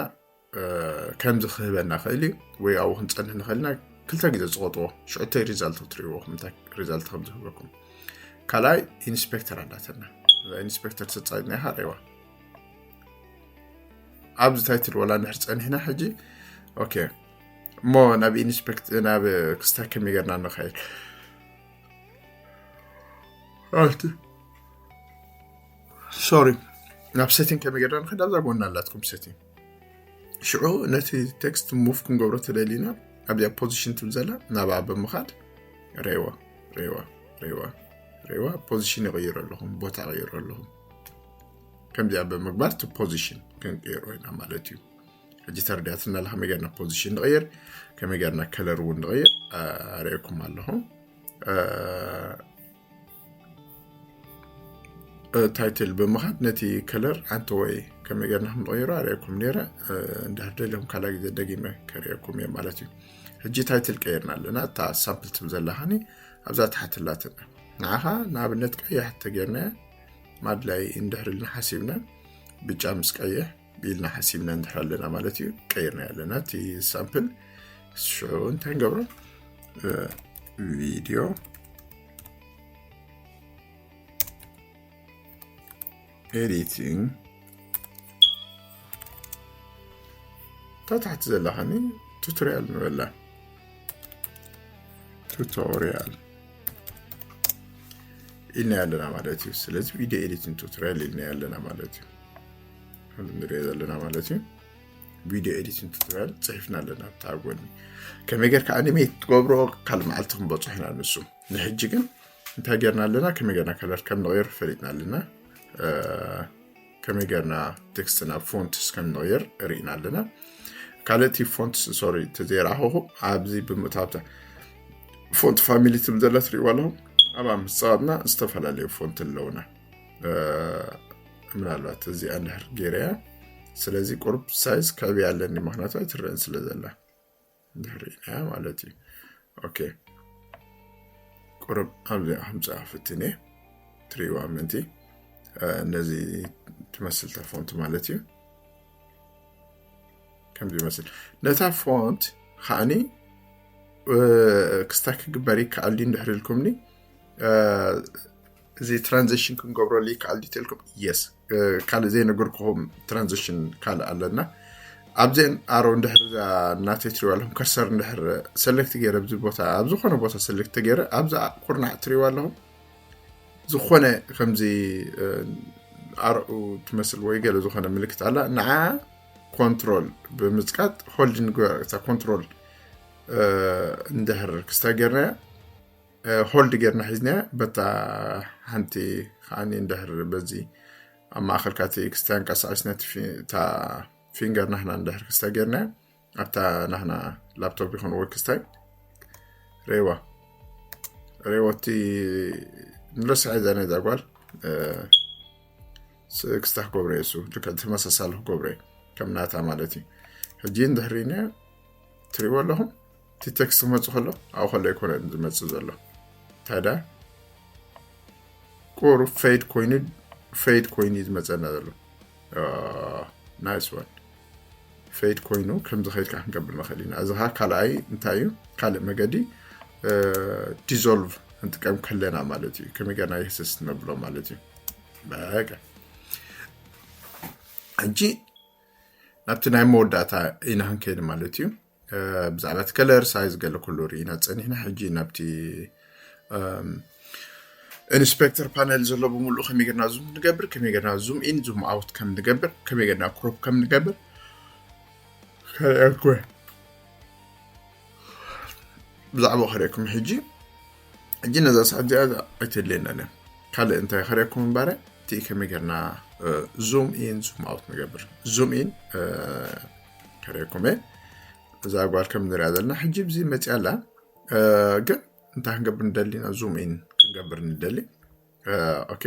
ከምዚ ክህበና ክእል እዩ ወይ ኣብኡ ክንፀንሕ ንኽእልና ክልተ ግዜ ፅቆጥዎ ሽዑ ተይ ሪዛልት ክትርእይዎ እንታይ ሪዛልት ከም ዝህበኩም። ካልኣይ ኢንስፔክተር ኣላትና ኢንስፔክተር ተፃይጥና ኢኻ ሬዋ ኣብዚ ታይትል ወላ እንድሕር ፀኒሕና ሕጂ ኦኬ እሞ ናብ ኢንስፔክት ናብ ክስታይ ከመይ ጌርና ንኸይድ ኣልቲ ሶሪ ናብ ሴቲንግ ከመይ ጌርና ንኸይድ ኣብዛ ጎና ኣላትኩም ሴቲንግ ሽዑ ነቲ ቴክስት ሙቭ ክንገብሮ ተደሊና ኣብዚኣ ፖዚሽን ትብል ዘላ ናብኣ ብምኻድ ሬዋ ሬዋ ሬዋ ሬዋ ፖዚሽን ይቕይሮ ኣለኹም ቦታ ይቕይሮ ኣለኹም ከምዚኣ ብምግባር እቲ ፖዚሽን ክንቅይሮ ኢና ማለት እዩ። ሕጂ ተረዲኣትና ኣላ ከመይ ጌርና position ንቕይር፣ ከመይ ጌርና color እውን ንቕይር ኣርእየኩም ኣለኹ። Title ብምኻድ ነቲ color ሓንቲ ወይ ከመይ ጌርና ክንቕይሮ ኣርእየኩም ነይረ። እንድሕር ደሊኹም ካልኣይ ግዜ ደጊመ ከርእየኩም እየ ማለት እዩ። ሕጂ title ቀይርና ኣለና። እታ sample ትብል ዘላ ከኒ ኣብዛ ታሕቲ ኣላትና። ንዓኻ ንኣብነት ቀያሕ ተጌርናያ ማድላይ እንድሕር ኢልና ሓሲብና ብጫ ምስ ቀይሕ ኢልና ሓሲብና እንድሕር ኣለና ማለት እዩ። ቀይርና ኣለና እቲ sample። ሽዑ እንታይ ንገብሮ? ቪድዮ ኤዲቲንግ ታሕቲ ዘላ ከኒ ቱቶሪያል ንበላ። ቱቶሪያል ኢልና ኣለና ማለት እዩ። ስለዚ ቪድዮ ኤዲቲንግ ቱቶሪያል ኢልና ኣለና ማለት እዩ። ንሪኦ ዘለና ማለት እዩ። ቪድዮ ኤዲቲንግ ቱቶሪያል ጽሒፍና ኣለና ኣብታ ጎኒ። ከመይ ጌርካ ኣኒሜት ትገብሮ ካልእ መዓልቲ ክንበጽሖ ኢና ንሱ። ንሕጂ ግን እንታይ ጌርና ኣለና? ከመይ ጌርና color ከም ንቕይር ፈሊጥና ኣለና። ከመይ ጌርና text ናብ fonts ከም ንቕይር ርኢና ኣለና። ካልእ እቲ fonts፣ sorry፣ ተዘይረኣኹኹ ኣብዚ ብምእታውታ font family ትብል ዘላ ትርእይዋ ኣለኹም። ኣብኣ ምስ ጸቐጥና ዝተፈላለዩ font ኣለውና። ምናልባት እዚኣ እንድሕር ገይረያ። ስለዚ ቁሩብ size ከዕብያ ኣለኒ፣ ምኽንያቱ ኣይትረአን ስለ ዘላ። እንድሕር ርኢናያ ማለት እዩ። ኦኬ፣ ቁሩብ ኣብዚኣ ከምፅኣ ፍትነ ትሪእዋ ምእንቲ ነዚ ትመስል ታ font ማለት እዩ። ከምዚ ይመስል። ነታ font ከዓኒ ክስታይ ክግበር ይከኣል ድዩ እንድሕር ኢልኩምኒ፣ እዚ transition ክንገብረሉ ይከኣል ድዩ ተልኩም? Yes። ካልእ ዘይነገርኩኹም transition ካልእ ኣለና። ኣብዚአን ኣሮ እንድሕር እዛ እናተይ ትሪእዋ ኣለኹም፣ ከርሰር እንድሕር select ገይረ ኣብዚ ቦታ፣ ኣብ ዝኾነ ቦታ select ተገይረ ኣብዛ ኩርናዕ ትሪእዋ ኣለኹም፣ ዝኾነ ከምዚ ኣርኡ ትመስል ወይ ገለ ዝኾነ ምልክት ኣላ። ንዓ ኮንትሮል ብምጽቃጥ ሆልድ ንግበር። እታ ኮንትሮል እንድሕር ክስታይ ጌርናያ፣ ሆልድ ጌርና ሒዝናያ፣ በታ ሓንቲ ከዓኒ እንድሕር በዚ ኣብ ማእኸል ካቲ ክስታይ ኣንቀሳቒስና እታ ፊንገር ናህና እንድሕር ክስታይ ጌርናያ፣ ኣብታ ናህና ላፕቶፕ ይኹን ወይ ክስታይ ሬዋ ሬወቲ ንረስዐ እዛ ነዛ ጓል ክስታይ ክገብረ እሱ ልክዕ ተመሳሳሊ ክገብረ ከም ናታ ማለት እዩ። ሕጂ እንድሕር ኢነ ትሪእዎ ኣለኹም እቲ ቴክስት ክመፅእ ከሎ ኣብኡ ከሎ ኣይኮነን ዝመፅእ ዘሎ። ታዲያ ቁሩብ ፌድ ኮይኑ ፌድ ኮይኑ እዩ ዝመፀና ዘሎ። ናይስ ዋን። ፌድ ኮይኑ ከምዚ ከይድካ ክንገብር ንኽእል ኢና። እዚ ኸዓ ካልኣይ እንታይ እዩ? ካልእ መገዲ ዲዞልቭ ክንጥቀም ከለና ማለት እዩ። ከመይ ጌርና የህስስ ነብሎ ማለት እዩ። በቃ ሕጂ ናብቲ ናይ መወዳእታ ኢና ክንከይድ ማለት እዩ። ብዛዕባ እቲ ከለር ሳይዝ ገለ ኩሉ ርኢና ጸኒሕና። ሕጂ ናብቲ ኢንስፔክተር ፓነል ዘሎ ብምሉእ ከመይ ጌርና ዙም ንገብር፣ ከመይ ጌርና ዙም ኢን ዙም ኣውት ከም ንገብር፣ ከመይ ጌርና ክሮፕ ከም ንገብር ከርእየኩም ብዛዕባ ከርእየኩም። ሕጂ ሕጂ ነዛ ሰዓት እዚኣ ኣይተድልየናን እያ። ካልእ እንታይ ከርእየኩም እምበረ እቲ ከመይ ጌርና ዙም ኢን ዙም ኣውት ንገብር። ዙም ኢን ከርእየኩም እየ። እዛ ጓል ከም ንሪኣ ዘለና ሕጂ ብዚ መፅያ ኣላ። ግን እንታይ ክንገብር ንደሊ ኢና? ዙም ኢን ክንገብር ንደሊ። ኦኬ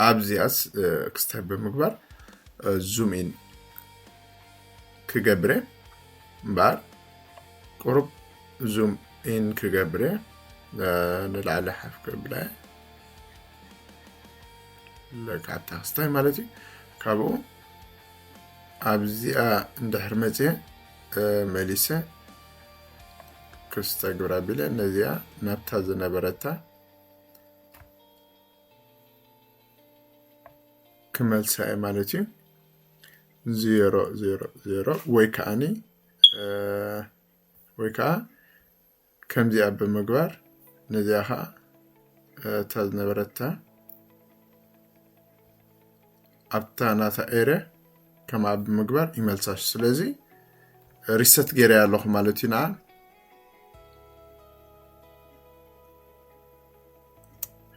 ኣብዚኣስ ክስታይ ብምግባር ዙም ኢን ክገብረ እምበኣር ቁሩብ ዙም ኢን ክገብረ ንላዕሊ ሓፍ ክብለ ለቃታ ክስታይ ማለት እዩ። ካብኡ ኣብዚኣ እንድሕር መፅየ መሊሰ ክስታይ ግብራ ቢለ ነዚኣ ናብታ ዝነበረታ ክመልሳ እየ ማለት እዩ። ዜሮ ዜሮ ዜሮ ወይ ከዓኒ ወይ ከዓ ከምዚኣ ብምግባር ነዚኣ ከዓ እታ ዝነበረታ ኣብታ ናታ ኤርያ ከምኣ ብምግባር ይመልሳሽ። ስለዚ ሪሰት ገይረያ ኣለኹ ማለት እዩ። ንዓ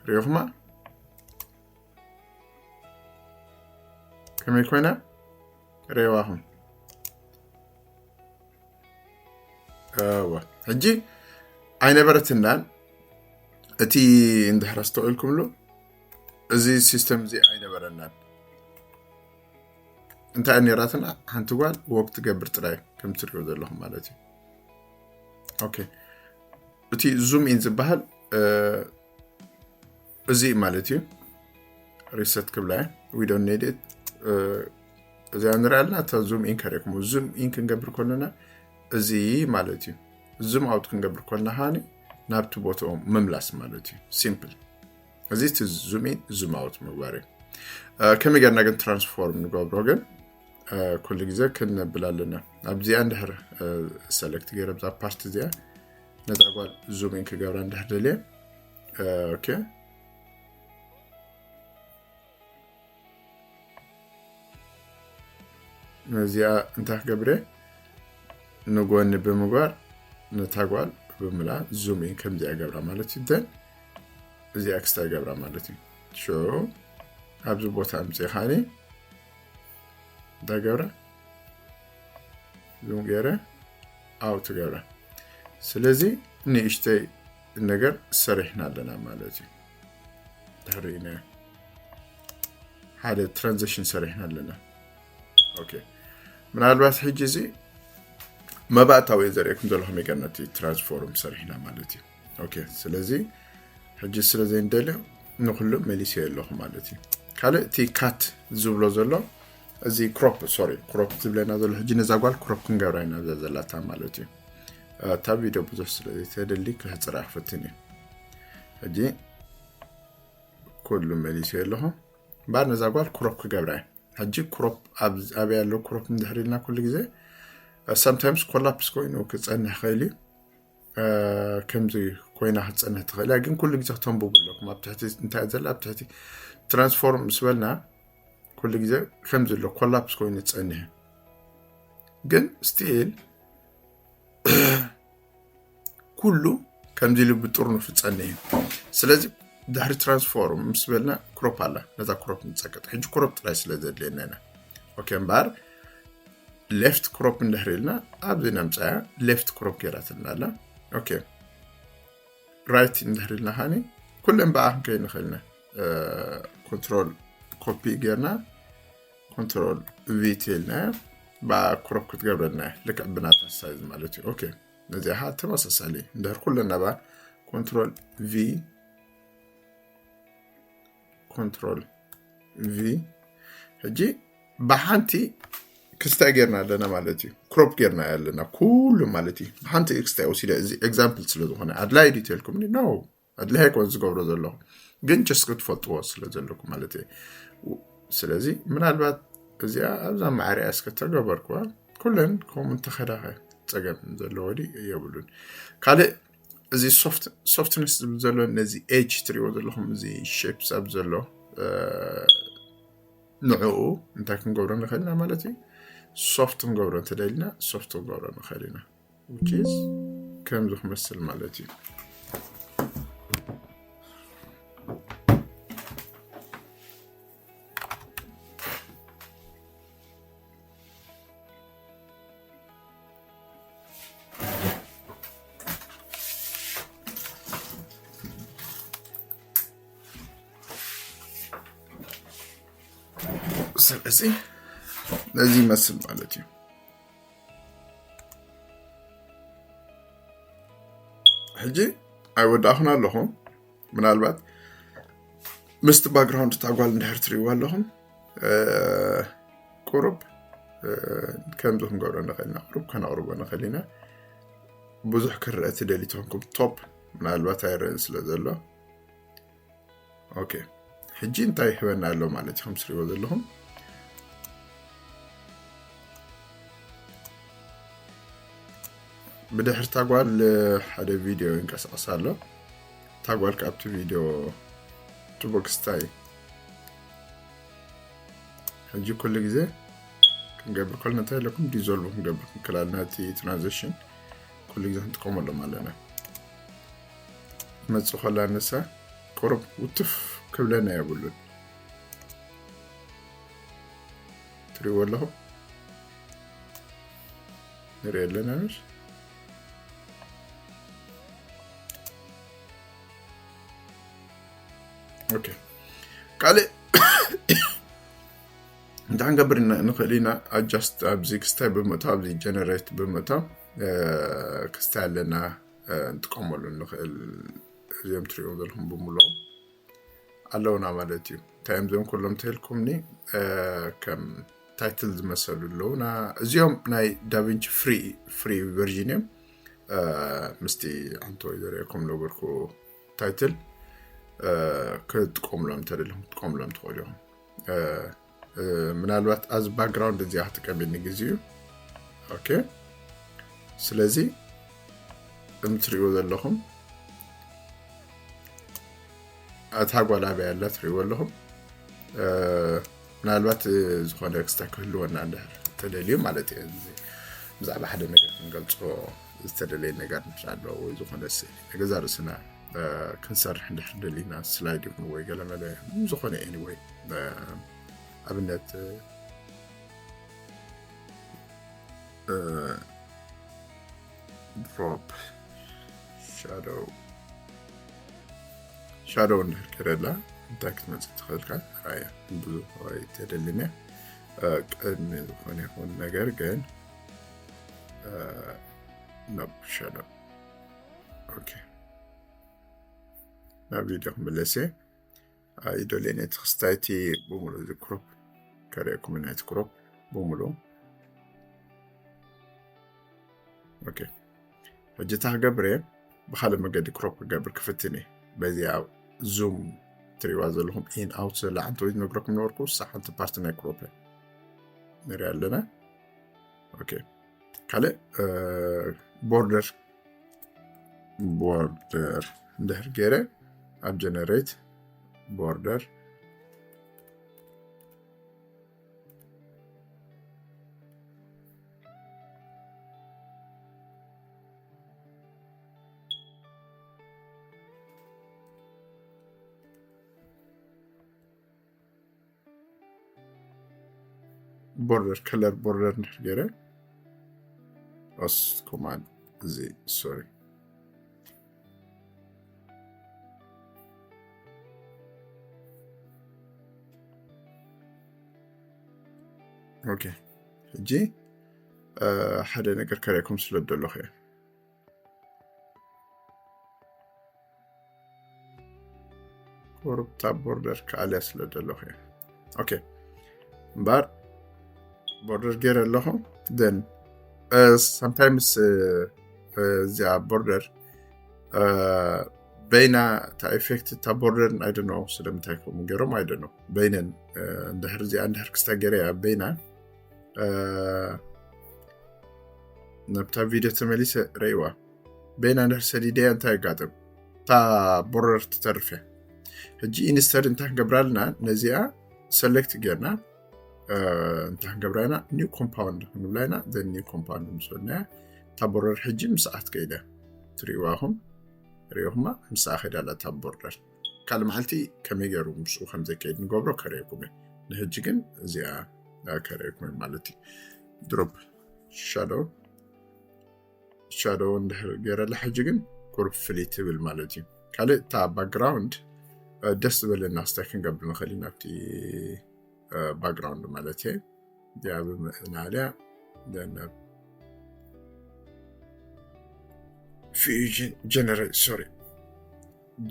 ሪኹማ ከመይ ኮይና ሬዋኹም። እወ፣ ሕጂ ኣይነበረትናን። እቲ እንድሕር ኣስተውዒልኩምሉ፣ እዚ ሲስተም እዚ ኣይነበረናን። እንታይ ነራትና? ሓንቲ ጓል ወክ ትገብር ጥራይ፣ ከም ትሪኦ ዘለኹም ማለት እዩ። ኦኬ፣ እቲ ዙም ኢን ዝበሃል፣ እ፣ እዚ ማለት እዩ። ሪሰት ክብላ እየ። We don't need it። እ፣ እዚኣ ንሪኣ ኣለና፣ እታ ዙም ኢን ከርእየኩም። ዙም ኢን ክንገብር ከለና እዚ ማለት እዩ። ዙም ኣውት ክንገብር ከለና ሃኒ ናብቲ ቦታኡ ምምላስ ማለት እዩ። ሲምፕል። እዚ እቲ ዙም ኢን ዙም ኣውት ምግባር እዩ። እ፣ ከመይ ጌርና ግን ትራንስፎርም ንገብሮ ግን፣ እ፣ ኩሉ ግዜ ክንብል ኣለና። ኣብዚኣ እንድሕር፣ እ፣ ሰለክት ገይረ ኣብዛ ፓርት እዚኣ ነዛ ጓል ዙም ኢን ክገብራ እንድሕር ደልየ፣ እ፣ ኦኬ። ነዚኣ እንታይ ክገብረ? ንጎኒ ብምግባር ነታ ጓል ብምላ ዙም ኢን ከምዚኣ ገብራ ማለት እዩ። ደን እዚኣ ክስታይ ገብራ ማለት እዩ። ሾ ኣብዚ ቦታ ኣምፅእኻኒ እንታይ ገብራ? ዙም ገይረ ኣውት ገብራ። ስለዚ ንእሽተይ ነገር ሰሪሕና ኣለና ማለት እዩ። ድሕሪ ኢነ ሓደ ትራንዚሽን ሰሪሕና ኣለና። ኦኬ፣ ምናልባት ሕጂ እዚ መባእታዊ እየ ዘርእየኩም ዘለኹ፣ መገነቲ ትራንስፎርም ሰሪሕና ማለት እዩ። ኦኬ፣ ስለዚ ሕጂ ስለ ዘይንደልዮ ንኩሉ መሊሰዮ ኣለኹ ማለት እዩ። ካልእ እቲ ካት ዝብሎ ዘሎ፣ እዚ ክሮፕ፣ ሶሪ፣ ክሮፕ ዝብለና ዘሎ፣ ሕጂ ነዛ ጓል ክሮፕ ክንገብራ ኢና እዛ ዘላታ ማለት እዩ። እታ ቪድዮ ብዙሕ ስለ ዘይተደሊ ክሕፅራ ክፍትን እዩ። ሕጂ ኩሉ መሊሰዮ ኣለኹ። እምበኣር ነዛ ጓል ክሮፕ ክገብራ እየ። ሕጂ ክሮፕ ኣብ-፣ ኣበይ ኣሎ ክሮፕ እንድሕር ኢልና ኩሉ ግዜ፣ ሰምታይምስ ኮላፕስ ኮይኑ ክጸንሕ ይኽእል እዩ። እ፣ ከምዚ ኮይና ክትጸንሕ ትኽእል እያ፣ ግን ኩሉ ግዜ ክተንብቡ ኣለኩም። ኣብ ትሕቲ እንታይ ዘላ፣ ኣብ ትሕቲ ትራንስፎርም ምስ በልና ኩሉ ግዜ ከምዚ ኣሎ ኮላፕስ ኮይኑ ዝጸንሕ እዩ። ግን ስቲል ኩሉ ከምዚ ኢሉ ብጥርኑፍ ዝጸንሕ እዩ። ስለዚ ድሕሪ ትራንስፎርም ምስ በልና ክሮፕ ኣላ፣ ነዛ ክሮፕ ንጸቅጥ። ሕጂ ክሮፕ ጥራይ ስለ ዘድልየና ኢና። ኦኬ፣ እምበኣር ሌፍት ክሮፕ እንድሕር ኢልና ኣብዚ ነምጻያ ሌፍት ክሮፕ ገይራትልና ኣላ። ኦኬ፣ ራይት እንድሕር ኢልና ኻኒ ኩለን ብኣ ክንከይድ ንኽእል ኢና። እ፣ ኮንትሮል ኮፒ ጌርና ኮንትሮል ቪ ተልና ብኣ ክሮፕ ክትገብረልና እያ። ልክዕ ብናታ ሳይዝ ማለት እዩ። ኦኬ፣ ነዚኣ ኸዓ ተመሳሳሊ እንድሕር ኩለን ናብኣ ኮንትሮል ቪ፣ ኮንትሮል ቪ። ሕጂ ብሓንቲ ክስታይ ጌርና ኣለና ማለት እዩ። ክሮፕ ጌርና ኣለና ኩሉ ማለት እዩ። ብሓንቲ ክስታይ ወሲደ፣ እዚ ኤግዛምፕል ስለ ዝኾነ ኣድላይ ድዩ ተልኩም? ኖ፣ ኣድላይ ኣይኮን ዝገብሮ ዘለኹ፣ ግን ጀስት ክትፈልጥዎ ስለ ዘለኩም ማለት እየ። ስለዚ ምናልባት እዚኣ ኣብዛ ማዕሪያ እስከ ተገበርኩዋ፣ ኩለን ከምኡ እንተኸዳኸ ጸገም ዘለዎ ድዩ? የብሉን። ካልእ እዚ ሶፍት-፣ ሶፍትነስ ዝብል ዘሎ ነዚ ኤጅ ትሪእዎ ዘለኹም፣ እዚ ሼፕስ ኣብ ዘሎ፣ እ፣ ንዕኡ እንታይ ክንገብሮ ንኽእል ኢና ማለት እዩ? ሶፍት ክንገብሮ እንተደሊና ሶፍት ክንገብሮ ንኽእል ኢና። Which is ከምዚ ክመስል ማለት እዩ። ስለዚ ነዚ ይመስል ማለት እዩ። ሕጂ ኣይወዳእኹን ኣለኹ። ምናልባት ምስቲ ባክግራውንድ እታ ጓል እንድሕር ትርእይዋ ኣለኹም፣ እ፣ ቁሩብ፣ እ፣ ከምዚ ክንገብሮ ንኽእል ኢና። ቁሩብ ከነቕርቦ ንኽእል ኢና። ብዙሕ ክረአ ትደሊ ተኾንኩም ቶፕ ምናልባት ኣይረአን ስለ ዘሎ። ኦኬ፣ ሕጂ እንታይ ይህበና ኣሎ ማለት እዩ? ከም ትሪእዎ ዘለኹም ብድሕሪ እታ ጓል ሓደ ቪድዮ ይንቀሳቐስ ኣሎ። እታ ጓል ካብቲ ቪድዮ ጽቡቅ ስታይ። ሕጂ ኩሉ ግዜ ክንገብር ከለና እንታይ ኣለኩም? ዲዞልቭ ክንገብር ክንክእል ኣለና። እቲ ትራንዚሽን ኩሉ ግዜ ክንጥቀመሎም ኣለና። መጽእ ከላ ንሳ ቁሩብ ውትፍ ክብለና የብሉን። ትሪእዎ ኣለኹም? ንሪኦ ኣለና። ምሽ ኦኬ፣ ካልእ እንታይ ክንገብር ን- ንኽእል ኢና? ኣጃስት ኣብዚ ክስታይ ብምእታው፣ ኣብዚ ጀነሬት ብምእታው ክስታይ ኣለና፣ ንጥቀመሉ ንኽእል። እዚኦም ትሪእዎም ዘለኹም ብምልኦም ኣለውና ማለት እዩ። እንታይ እዮም እዚኦም ኩሎም ተልኩምኒ? ከም ታይትል ዝመሰሉ ኣለውና። እዚኦም ናይ ዳቪንቺ ፍሪ ፍሪ ቨርዥን እዮም። ምስቲ ኣንተ ወይ ዘርእኩም ነበርኩ ታይትል ክጥቀምሎም እንተደለኹም ክጥቀምሎም ትኽእሉ ኢኹም። ምናልባት ኣዚ ባክግራውንድ እዚኣ ክትቀምኒ ግዜ እዩ። ኦኬ፣ ስለዚ እምትሪእዎ ዘለኹም ኣታ ጓል ኣበይ ኣላ ትሪእዎ ኣለኹም። ምናልባት ዝኾነ ክስታ ክህልወና እንድሕር ተደልዩ ማለት እዩ። ብዛዕባ ሓደ ነገር ክንገልፆ ዝተደለየ ነገር ንሕር ኣሎ ወይ ዝኾነ ስእሊ ንገዛ ርእስና ክንሰርሕ እንድሕር ደሊና ስላይድ ይኹን ወይ ገለመለ ዝኾነ ኤኒወይ ኣብነት ድሮፕ ሻዶው ሻዶው እንድሕር ገይረላ እንታይ ክትመፅእ ትኽእልካ ራያ ብዙ ተደሊነ ቅድሚ ዝኾነ ይኹን ነገር ግን ናብ ሻዶው ኦኬ ናብ ቪዲዮ ክምለስ እየ። ኣይደልየን እቲ ክስታይቲ ብምሉ እዚ ክሮፕ ከርእየኩም ናይቲ ክሮፕ ብምሉ ኦኬ። ሕጂ እታ ክገብር እየ ብካልእ መገዲ ክሮፕ ክገብር ክፍትን እየ። በዚኣ ዙም ትሪእዋ ዘለኹም ኢን ኣውት ዘላ ሓንቲ ወይ ዝነግረኩም ነበርኩ እሳ ሓንቲ ፓርቲ ናይ ክሮፕ እያ ንሪኣ ኣለና። ኦኬ ካልእ ቦርደር ቦርደር እንድሕር ገይረ ኣብ ጀነሬት ቦርደር ቦርደር ከለር ቦርደር እንድሕር ገይረ ኦስ ኮማንድ እዚ ሶሪ ኦኬ ሕጂ ሓደ ነገር ከርእየኩም ስለ ደለኹ እየ ቁሩብ እታ ቦርደር ክኣልያ ስለ ዘለኹ እየ ኦኬ እምበር ቦርደር ገይረ ኣለኹ then sometimes እዚኣ ቦርደር በይና እታ ኢፌክት እታ ቦርደር I don't know ስለምንታይ ከምኡ ገይሮም I don't know በይነን እንድሕር እዚኣ እንድሕር ክስታ ገይረ እያ በይና ናብታ ቪድዮ ተመሊሰ ረእይዋ በይና እንድሕር ሰዲደያ እንታይ የጋጥም እታ ቦርደር ትተርፍ እያ ሕጂ ኢንስተድ እንታይ ክንገብራ ኣለና ነዚኣ ሰሌክት ጌርና እንታይ ክንገብራ ኢና ኒው ኮምፓውንድ ክንብላ ኢና ዘን ኒው ኮምፓውንድ ምስ በልናያ እታ ቦርደር ሕጂ ምስኣ ትከይድ እያ ትርእይዋ ኢኹም ርእኹማ ምስኣ ከይዳ ኣላ እታ ቦርደር ካልእ መዓልቲ ከመይ ገይሩ ምስኡ ከም ዘካይድ ንገብሮ ከርእየኩም እየ ንሕጂ ግን እዚኣ ከርእየኩም እየ ማለት እዩ ድሮፕ ሻዶው ሻዶው እንድሕር ገይረላ ሕጂ ግን ቁሩብ ፍልይ ትብል ማለት እዩ ካልእ እታ ባክግራውንድ ደስ ዝበለና ክስታይ ክንገብር ንኽእል ኢና ኣብቲ ባክግራውንድ ማለት እየ እዚኣ ብምእናልያ ናብ ፊውዥን ጀነሬት ሶሪ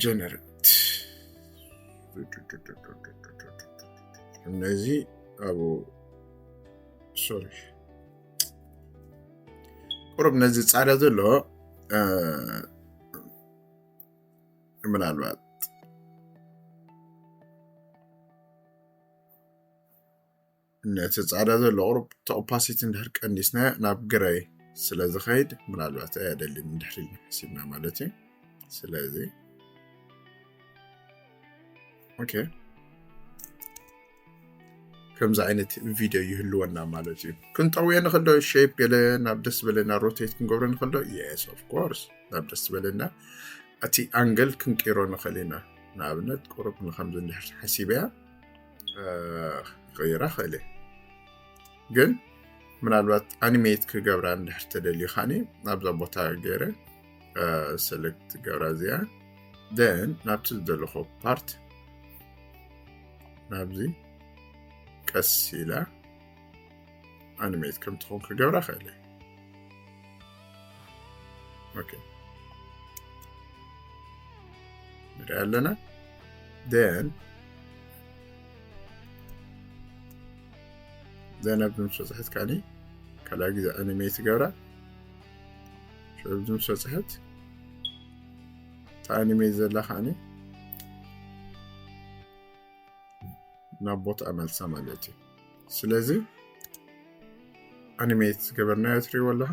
ጀነሬት ነዚ ኣብ ሶሪ ቁሩብ ነዚ ፃዕዳ ዘሎ ምናልባት ነቲ ፃዕዳ ዘሎ ቁሩብ እቲ ኦፓሲቲ እንድሕር ቀኒስና ናብ ግረይ ስለ ዝኸይድ ምናልባት ኣየደልን እንድሕር ኢልና ሓሲብና ማለት እዩ ስለዚ ኦኬ ከምዚ ዓይነት ቪድዮ ይህልወና ማለት እዩ ክንጠውየ ንኽእል ዶ ሼፕ ገለ ናብ ደስ ዝበለና ሮቴት ክንገብሮ ንኽእል ዶ yes of course ናብ ደስ ዝበለና እቲ ኣንግል ክንቅይሮ ንኽእል ኢና ንኣብነት ቁሩብ ንከምዚ እንድሕር ሓሲበያ ክቕይራ ክእል ግን ምናልባት animate ክገብራ እንድሕር ተደልዩ ካኒ ናብዛ ቦታ ገይረ select ገብራ እዚኣ then ናብቲ ዝደለኹ part ናብዚ ቀስ ኢላ animate ከም ትኾን ክገብራ ክእል okay ንሪኣ ኣለና then then ኣብዚ ምስ በፅሐት ካኒ ካልኣይ ግዜ animate ገብራ ኣብዚ ምስ በፅሐት ተኣኒሜት ዘላ ከዓኒ ናብ ቦታ መልሳ ማለት እዩ ስለዚ animate ዝገበርናዮ ትሪእዎ ኣለኻ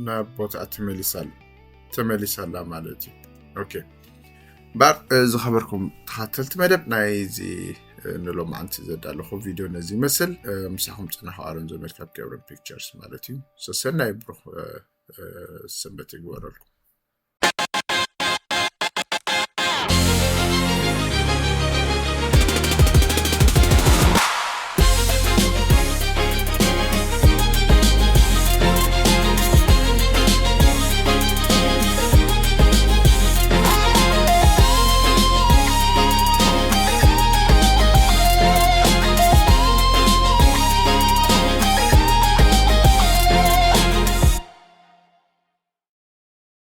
ናብ ቦታ ተመሊሳል ተመሊሳላ ማለት እዩ okay እምበር ዝኸበርኩም ተኸተልቲ መደብ ናይዚ ንሎማዓንቲ ዘዳለኹ ቪድዮ ነዚ ይመስል ምሳኹም ፅናሕ ኣረንዞ መልካብ ገብረን pictures ማለት እዩ ሰሰናይ ብሩኽ ሰንበት ይግበረልኩም